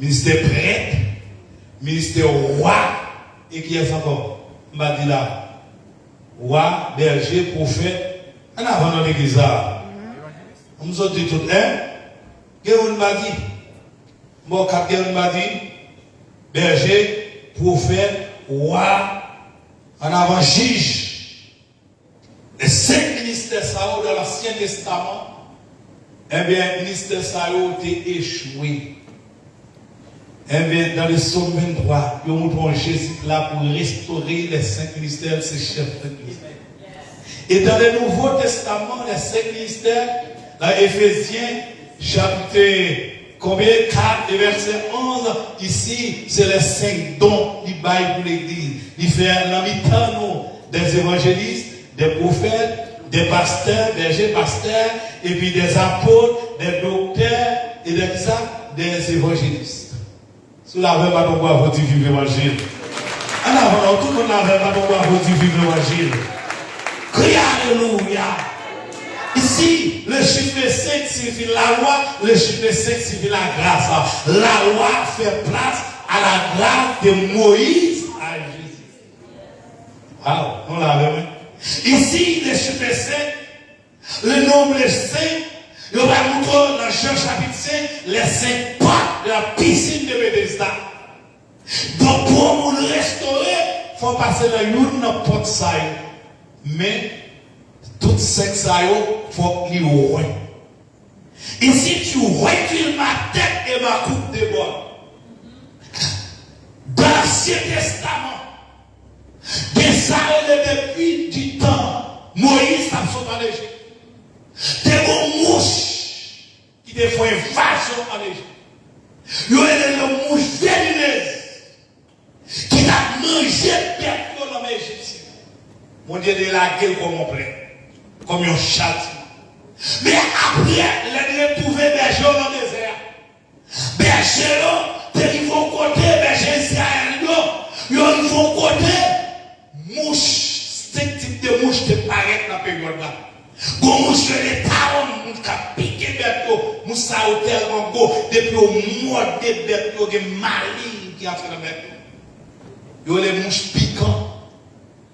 ministè prèt, ministè wa, e kiyès ankò? M pa di la. Wa, bèje, pwofèt. Ann avan nan legliz la. M sot di tout, en? Gen youn m pa di? M ba w kat, gen youn m pa di? Bèje, pwofèt, wa, ann avan jij. Senk ministè sa yo dan Lansyen Testaman, ebyen, ministè sa yo te echwe. Ebyen, dans le psaume vingt-trois, yo montre w Jezi ki la pou restore les cinq ministères, se chèf senk ministè. E dans le Nouveau Testament, les cinq ministères, dans Éphésiens, chapitre konbyen? Kat, e vèsè onz, isi, se les cinq dons li bay pou legliz. Li fè nan mitan nou des évangélistes, des prophètes, des pasteurs, bergers, pasteurs, epi des apôtres, des docteurs, e de kisa? Des évangélistes. Si w la avè m, bat yon bravo, di viv levanjil. Ann avan non, tout moun la avè m, bat yon bravo, di viv levanjil. Kriye alelouya. Ici, le chiffre cinq signifie la loi, le chiffre cinq signifie la grâce. La loi fait place à la grâce de Moïse à Jésus. Waw, nou la avè mwen. Ici, le chiffre cinq, le nombre cinq, yo va montre w nan Jan chapit senk, les cinq portes de la piscine de Bethesda. Donk, pou yon moun restore, fò w pase nan youn nan pòt sa yo. Men, tout senk sa yo, fòk li wen. Et si tu recules ma tête et ma coupe déborde. Dans l'Ancien Testament, gen sa yo rele depi di tan Moyiz t ap sot ann Ejip. Te gen yon mouch ki te fè yon envazyon ann Ejip. Yo rele l mouch veninez ki t ap manje bèt yo nan men Ejipsyen yo. Bondye te lage l kòm yon plè, kòm yon chatiman. Men apre, lè l retwouve bèje yo nan dezè a, bèje yo te rive yon kote, bèje Izrayèl yo, yo rive yon kote, mouch, senk tip de mouch te parèt nan peryòd la. Gon mouch rele tawon, mouch k ap pike bèt yo. Mouch sa yo tèlman gwo, depi yo mòde bèt yo, gen maleng ki antre nan bèt yo. Yo rele mouch pikan,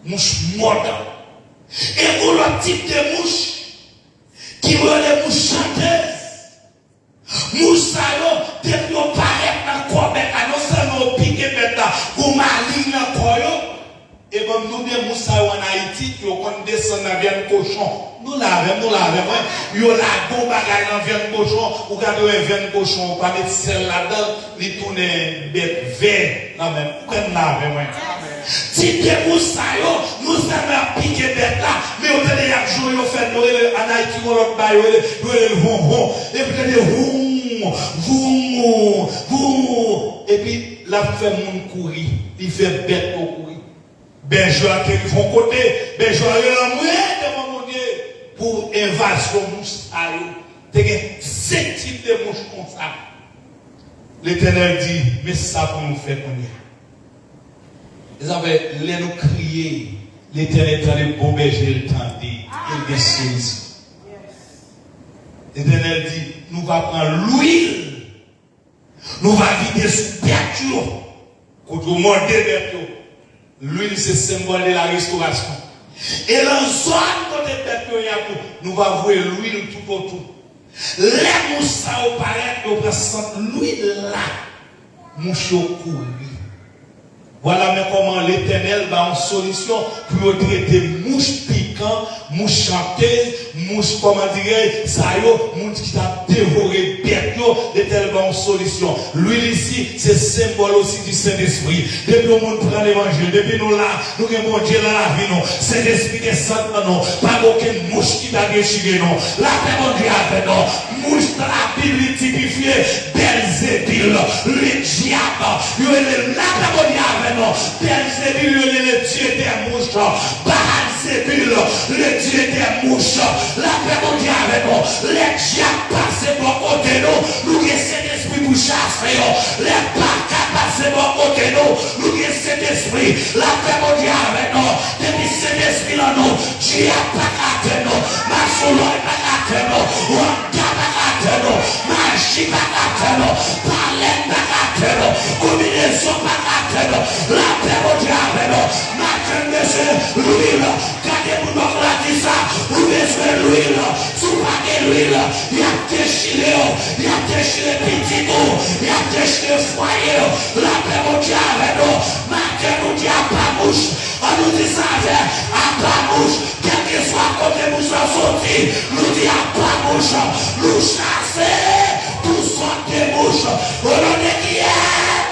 mouch mòdan. E gon lòt tip de mouch ki rele mouch chantez. Mouch sa yo, depi yo parèt nan kò bèt la, non sèlman yo pike bèt la, gon maleng nan kò yo. E ban m di w byen, mouch sa yo ann Ayiti, yo konn desann nan vyann kochon. Nou la avè m, nou la avè mwen. Yo lage yon bagay nan vyann kochon, ou gade wè vyann kochon, ou pa met sèl ladan l, li tounen bèt vè nan men m. Ou konn la avè mwen. Ti de mouch sa yo, non sèlman y ap pike bèt la, men ou tande y ap jwe, yo fè, yo rele, ann Ayiti, yon lòt bagay, yo rele, yo rele l honhon. Epi tande, houm, voum, voum. Epi l ap fè moun kouri, li fè bèt yo kouri. Bèje a te rive yon kote, bèje a rele anmwe devan Bondye pou envazyon mouch sa yo. Te gen senk tip de mouch konsa. Letènèl di, men sa pou nou fè kounye a. Mezanmi, lè nou kriye, Letènèl tande, bon bèje l tande, e l gen sezi. Letènèl di, nou va pran lwil, nou va vide sou bèt yo, kote yo mòde bèt yo. Lwil se senbòl de la restorasyon. E nan zòn kote bèt yo ye a tou, nou va voye lwil toutotou. Lè mouch sa yo parèt, yo pran sant lwil la, mouch yo kouri. Vwala men kòman Letènèl ba yon solisyon pou yo trete mouch pikan, mouch chantez, mouch, kòman dirèy, sa yo, moun ki t ap devore bèt yo, Letènèl ba yon solisyon. Lwil isi, se senbòl osi di Sentespri. Depi yon moun pran levanjil, depi nou la, nou gen Bondye nan lavi nou. Sentespri desann nan nou. Pa gen okenn mouch ki ta dechire nou. Lapè Bondye avè nou. Mouch nan Labib li tipifye Bèlzebil, ledyab. Yo rele l, lapè Bondye avè nou. Bèlzebil, yo rele le dieu des mouches. Baalzebul, le dieu des mouches. Lapè Bondye avè nou. Lè dyab pase bò kote nou, nou gen Sentespri pou chase yo. Lè baka pase bò kote nou, nou gen Sentespri. Lapè Bondye avè nou. Depi Sentespri nan nou, dyab pa ka atèn nou. Masonlòy pa ka atèn nou. Wanda pa ka atèn nou. Maji pa ka atèn nou. Palèn pa ka atèn nou. Konbinezon pa ka atèn nou. Lapè Bondye avè nou. Maten, mesye, lwil. Gade moun bòk la di sa, ou bezwen lwil. Si w pa gen lwil, y ap dechire w, y ap dechire pitit ou, y ap dechire fwaye w. Lapè Bondye avè nou. Maten nou di apa mouch. An nou di sa avè apa mouch. Kèlkeswa kote mouch la soti, nou di apa mouch. Nou chase tout sòt de mouch. O non de kiyès?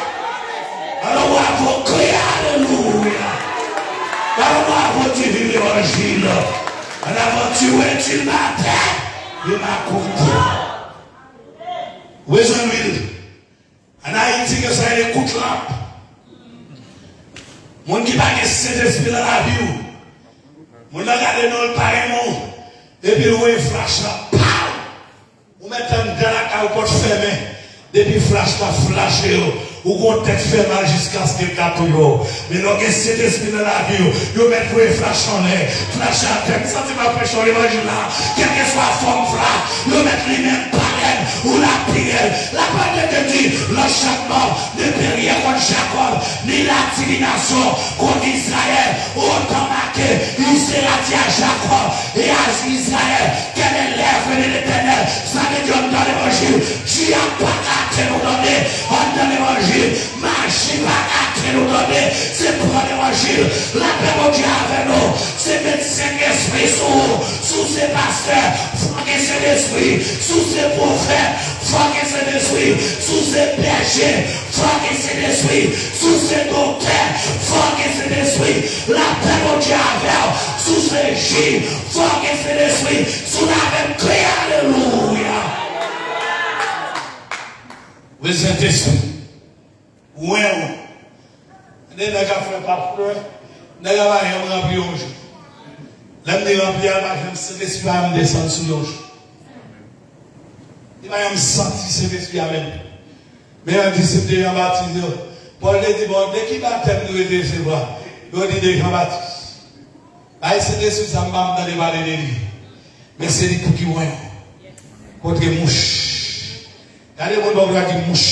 Alò bravo, kriye alelouya. Alò bravo, di viv levanjil. An avan ti wè ti matè, li pa kontan. Ou bezwen lwil. Ann Ayiti, gen sa rele kout lanp. Moun ki pa gen Sentespri nan lavi w, moun nan gade non l pa renmen w, epi l voye flach la, paw! Ou mèt anndan lakay ou, pòt fèmen. Depi flach la flache w, ou gon tèt fè mal jiskaske l ka touye w. Men lè w gen Sentespri nan lavi w, yo mèt voye flach anlè. Flach atè, m santi m ap preche w levanjil la. Kèlkeswa fòm flach, yo mèt limen l, pale l, ou lapide l. Lapawòl de Dye di, lanchantman ne peut rien contre Jacob, ni la divination contre Israël. Otan make, Sela di a Jakòb e a Izrayèl, quelle est l'œuvre de l'Éternel? Sa vle di anndan levanjil, dyab pa ka atèn ou tande, anndan levanjil, maji pa ka atèn ou tande, se pran levanjil, lapè Bondye avè nou, se medsen bèje, fò w gen Sentespri. Si w se doktè, fò w gen Sentespri. Lapè Bondye avè w. Si w se jij, fò w gen Sentespri. Si w la avè m, kriye alelouya. Wi, Sentespri. Wen w. Tande nèg ap fè pap flè. Nèg la pa janm ranpli yon jou. Lè m di ranpli a, pa janm Sentespri pa janm desann sou yon jou. Li pa janm santi Sentespri a menm. Men yon disip de Jan Batis yo. Pòl te di, bon, de ki batèm nou te resevwa? Yo di de Jan Batis. Bay Sentespri sa m pa m tande pale de li. Men se li pou ki wen. Kontre mouch. Gade moun bò w la di mouch.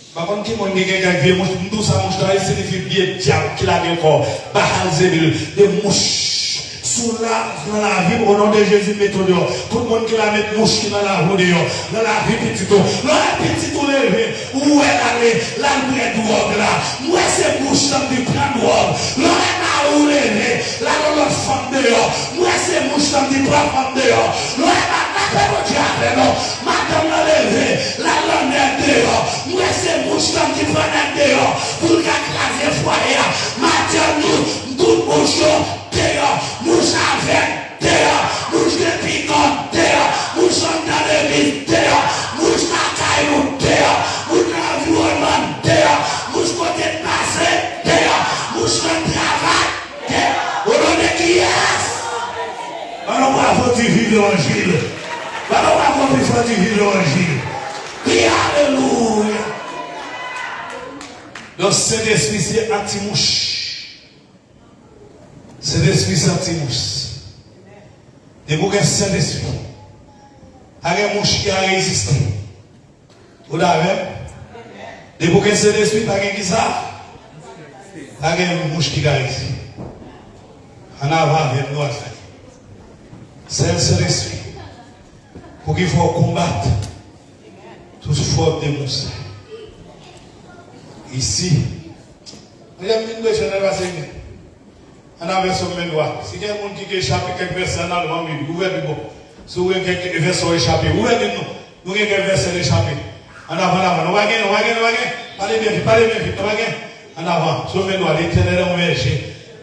M pa konn ki moun ki gen kèk vye mouch. M di w sa mouch la, li siyifi vye dyab ki lage kò. Bahalzebul, de mouch. Si w la, nan lavi m, o non de Jezi, m mete w deyò. Tout moun ki la, met mouch ki nan lavi w deyò. Nan lavi pitit ou. Lè w wè pitit ou leve, ou wè l ale, l al pran dwòg la. M wè se mouch lan ki pran dwòg. Lè w wè mari w leve, l al yon lòt fanm deyò. M wè se mouch lan ki pran fanm deyò. Lè w wè madanm, lapè Bondye avè nou. Madanm nan leve, l al nan nèg deyò. M wè se mouch lan ki pran nèg deyò pou l ka kraze fwaye a. Madanm nou, m tout mouch yo deyò. Mouch avèg deyò. Mouch gen pikan deyò. Mouch anndan legliz deyò. Mouch lakay nou deyò. Mouch nan anviwònman deyò. Mouch kote n pase deyò. Mouch nan travay. O non de kiyès? Ban nou bravo di viv levanjil. Ban nou bravo pi fò di viv levanjil. Kriye alelouya. Donk, Sentespri se anti mouch. Sentespri se anti mouch. Depi w gen Sentespri, pa gen mouch ki ka reziste. Ou dakò avè m? Depi w gen Sentespri, pa gen kisa? Pa gen mouch ki ka rete. Annavan avè m, nou al fè. Sèl Sentespri. Pou ki fè w konbat tout fòm de mouch. Isi. Mezanmi, vin preche, ann al pase men. Ann avè sou men dwa. Si gen moun ki, ki echape kèk vèsè, ann al vann Bib. Ouvè Bib ou. Si w gen kèk vèsè w echape, ouvè Bib nou. Nou gen kèk vèsè n echape. Ann avan, ann avan. Nou pa gen, nou pa gen, nou pa gen. Pale byen vit, pale byen vit. Nou pa gen. Ann avan. Sou men dwa. Letènèl è yon bèje.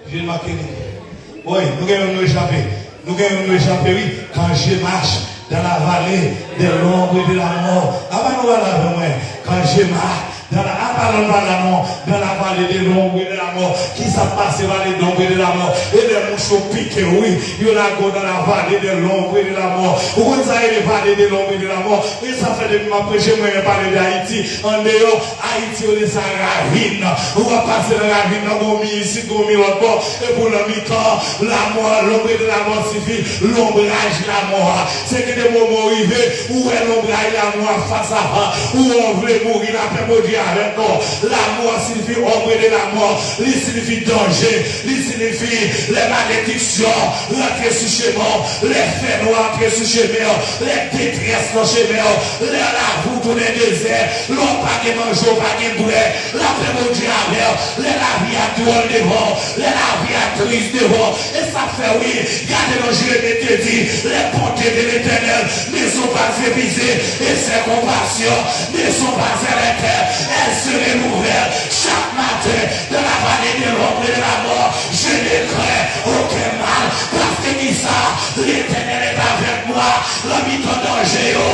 Je ne manquerai rien. Wi, nou gen youn nou echape. Nou gen youn nou echape, wi. Quand je marche dans la vallée de l'ombre de la mort. Apa nou pale avè mwen? Quand je marche dans la, apa nou pale non? Dans la vallée de l'ombre de la mort. Kisa k pase vallée de l'ombre de la mort? E lè mouch yo pike w, wi. Yo lage w dans la vallée de l'ombre de la mort. Ou konn sa rele vallée de l'ombre de la mort? E sa fè depi m ap preche, mwen renmen pale de Ayiti. Andeyò Ayiti, yo rele sa ravin. Ou ap pase nan ravin nan, gon mi isit, gon mi lòt bò. Epi w nan mitan lamò, l'ombre de la mort siyifi lonbraj lamò a. Se gen de moman w rive, ou wè lonbraj lamò a fas a fas. Ou wè w vle mouri, lapè Bondye avèk ou. Lamò siyifi ombre de la mort. Li siyifi danje. Li siyifi lè malediksyon rantre sou chemen w, lè fènwa rantre sou chemen w, lè detrès nan chemen w, lè lavi w tounen dezè, lè w pa gen manje, w pa gen bwè, lapè Bondye avè w, lè lavi a dwòl devan w, lè lavi a tris devan w. E sa fè wi, gade nan Jeremi te di, les bontés de l'Éternel ne sont pas épuisées, et ses compassions ne sont pas arrêtées, elles se renouvellent chaque matin. Dans la vallée de l'ombre de la mort, je ne crains aucun mal, paske kisa? Letènèl est avec moi. Nan mitan danje yo,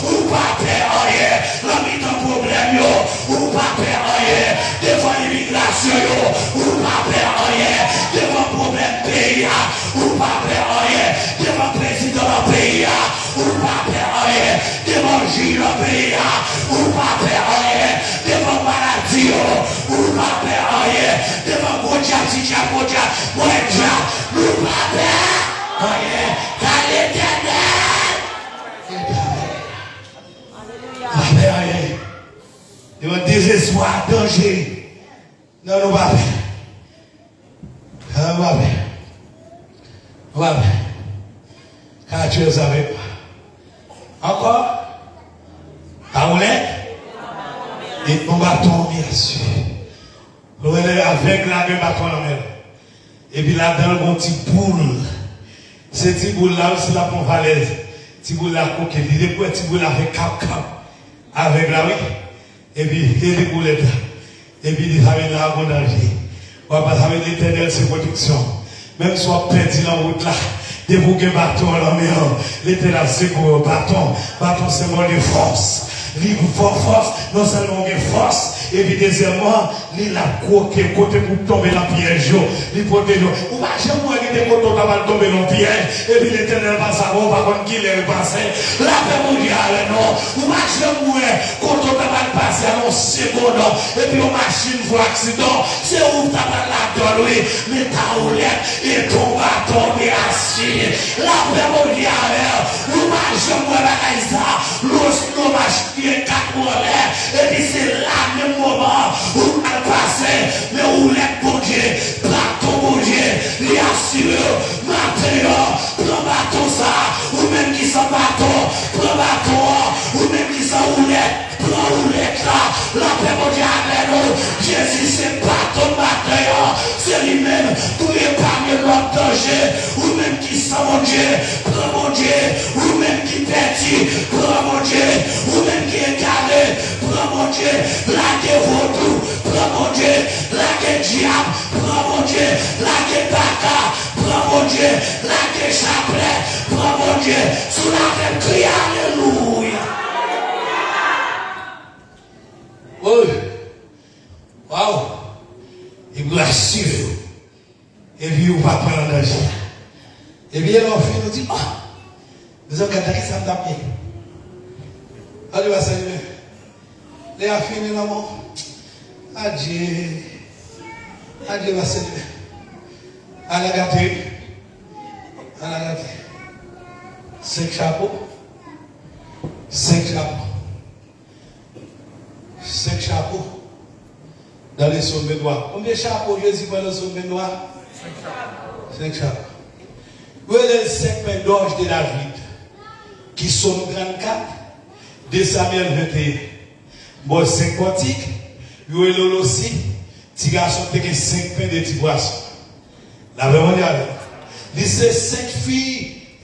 ou pa pè anyen. Nan mitan pwoblèm yo, ou pa pè anyen. Devan imigrasyon yo, ou pa pè anyen. Devan pwoblèm peyi a, ou pa pè anyen. Devan prezidan nan peyi a, ou pa pè anyen. Devan jij nan peyi a, ou pa pè anyen. Devan maladi yo, ou pa pè anyen. Devan gwo djab, ti djab, gwo djab, mwen djab, nou pa pè anyen. Kay Letènèl. Pa pè anyen. Devan dezespwa, danje. Non, nou pa pè. Non, nou pa pè. Nou pa pè. Car tu es avec moi. Ankò? Ka woule? Met yon baton, byen si. Nou wè lè avèg la gen baton nan men l. Epi ladan l gon ti boul. Se ti boul la, wi, si l ap yon falèz. Ti boul la koke. Li depi wè ti boul la fè kap, kap. Avèg la, wi. Epi, epi boulèt la. Epi li sa vin la gon danje. W ap sa vin Letènèl se pwoteksyon. Menm si w ap pèdi nan wout la, depi w gen baton an nan men w, Letènèl ap sekouri w. Baton, baton senbòl de fòs. Li pou fè w fòs, non sèlman w gen fòs, epi dezyèmman, li la kwoke kote pou w tonbe nan pyèj yo. Li pwoteje w. Ou pa janm wè gen de kote w ta pral tonbe nan pyèj, epi Letènèl pase avè w, ou pa konn kilè l pase. Lapè Bondye avè nou. Ou pa janm wè kote w ta pral pase a nan yon segonn, epi yon machin fè w aksidan, se ou k ta pral ladan l, wi. Men ta woulèt, e ton baton te asire. Lapè Bondye avè w. Ou pa janm wè bagay sa. Lòske yon machin gen kat wou anlè, epi se la menm moman ou pral pase, men woulèt Bondye, baton Bondye, li asire w. Maten an, pran baton sa. Ou menm ki san baton, pran baton an. Ou menm ki san woulèt, pran woulèt la. Lapè Bondye avè nou. Jezi se baton batay an. Se li menm pou epanye lòt danje. Ou menm ki san Bondye, pran Bondye. Ou menm ki pèdi, pran Bondye. Ou menm ki egare, pran Bondye. Lage vodou, pran Bondye. Lage dyab, pran Bondye. Lage baka, pran Bondye. Lage chaplè, pran Bondye. Si w la fè m kriye alelouya. Woy! Waw! Li pou asire w. Epi ou pa pran nan danje. Epi lè w fin, ou di, oh! Mezanmi, gade ki sa m t ap ye. Gade pastè Jimè. Lè a fini nan men w. Adye. Adye pastè Jimè. Ala gate. Ala gate. Senk chapo. Senk chapo. Senk chapo. Dans le psaume vingt-trois. Konbyen chapo Jezi pran nan psaume vingt-trois? Senk chapo. Yo rele l senk pen d'orge de David, ki Sòm trannkat, de Samyèl venteyen. Bò senk pòtik, yo rele l osi, ti gason te gen senk pen de ti pwason. Lapè Bondye avè w. Li se senk fi,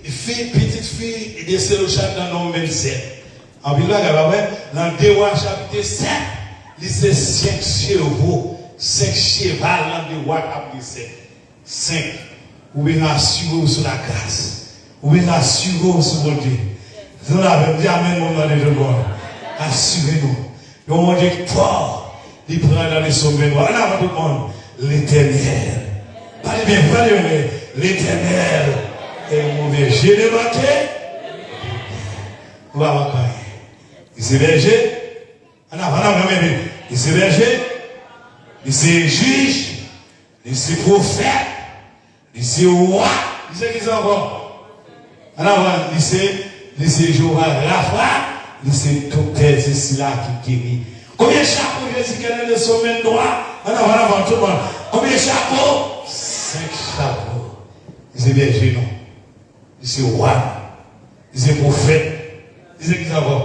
fi, pitit fi de Selofchad nan Nonm vennsèt. Anpil bagay, pa vre? Nan de Wa chapit sèt, li se senk chevo, senk cheval nan de Wa chapit sèt. Senk. Ou bezwen asire w sou lagras. Ou bezwen asire w sou Bondye. Si nou la avè m, di amèn, bon, mande tout bon. Asire nou. Yon Bondye ki fò, li pran nan leson menm. Ann avan tout moun, Letènèl. Pale byen, pale byen, Letènèl est mon berger, je ne manquerai rien. Ou pa manke anyen. Li se bèje. Ann avan, ann avan, men, men. Li se bèje. Li se jij. Li se pwofèt. Li se wa. Li se kisa ankò? Ann avan, li se, li se Jewova Rafa. Li se doktè, se sila ki geri. Konbyen chapo Jezi gen nan leson menm nou a? Ann avan, ann avan, tout moun. Konbyen chapo? Senk chapo. Li se bèje nou. Li se wa nou. Li se pwofèt. Li se kisa ankò?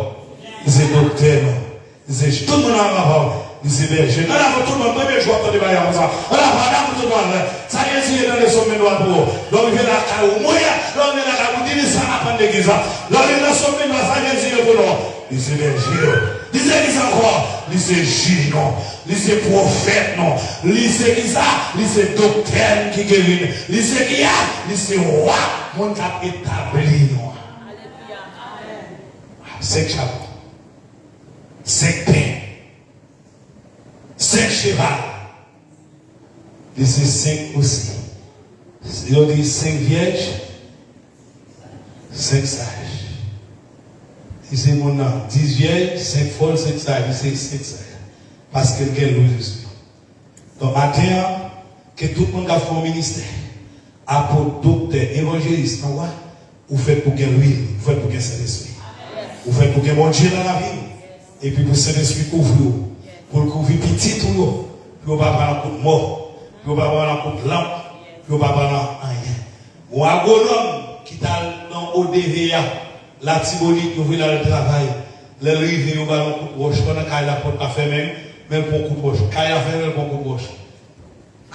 Li se doktè nou. Li se tout moun nan papa w. Li se bèje nou. Ann avan tout moun, premye jou w ap tande bagay la konsa. Ann avan, ann avan tout moun. Sa Jezi ye nan leson menm nou a pou ou. Lè w rive lakay ou, mwen, lè w rive lakay ou, di li sa m aprann legliz la. Lè w rive nan leson menm nou a, sa Jezi ye pou nou. Li se bèje nou. Li se kisa ankò? Li se jij nou. Li se pwofèt nou. Li se kisa? Li se doktè n ki geri n. Li se kiyès? Li se wa, moun k ap etabli nou an. Senk chapo. Senk pen. Senk cheval. Li se senk osi. Yo di senk vyèj, senk saj. Li se moun nan, dis vyèj, senk fòl, senk saj. Li se senk saj. Paske l gen lwil sou li. Donk, maten an, ke tout moun k ap fè yon ministè, apot, doktè, evanjelis, nan wa, ou fèt pou gen lwil, ou fèt pou gen Sentespri. Ou fèt pou gen Bondye nan lavi w. Epi pou Sentespri kouvri w, pou l kouvri pitit ou yo, pou yo pa pran nan kout mò, pou yo pa pran nan kout lanp, pou yo pa pran nan anyen. Yon agwonòm ki t al nan O D V A, Latibonit, yo voye l al travay. Lè l rive, yo ba l yon kout wòch. Pandan kay la pòt la fèmen, men l pran kout wòch. Kay la fèmen, l pran kout wòch.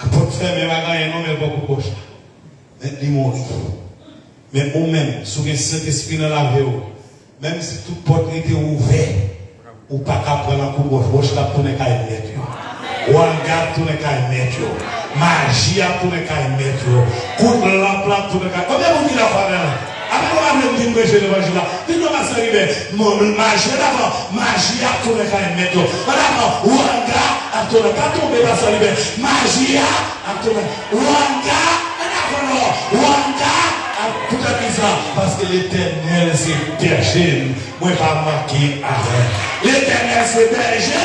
Pòt fèmen, pa gen anyen non, men l pran kout wòch la. Men li mouri. Men ou menm, si w gen Sentespri nan lavi w, menm si tout pòt rete ouvè, Ou pa ka pran nan kou wòch, wòch la ap tounen kay mèt yo. Wanga ap tounen kay mèt yo. Maji ap tounen kay mèt yo. Kout lanp la ap tounen kay. Konbyen moun ki dakò avè m? Apre nou pa vle m vin preche levanjil la. Vin non, pastè Liben. Maji an avan. Maji ap tounen kay mèt yo. An avan. Wanga ap tounen. Pa tonbe, pastè Liben. Maji a ap tounen. Wanga, an avan non. Wanga ap, poutèt ki sa? Paske Letènèl se bèje m. Mwen pa manke ayen. Letènèl se bèje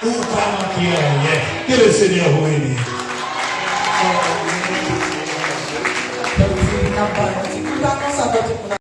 w, ou pa manke ayen. Que le Seigneur vous bénisse.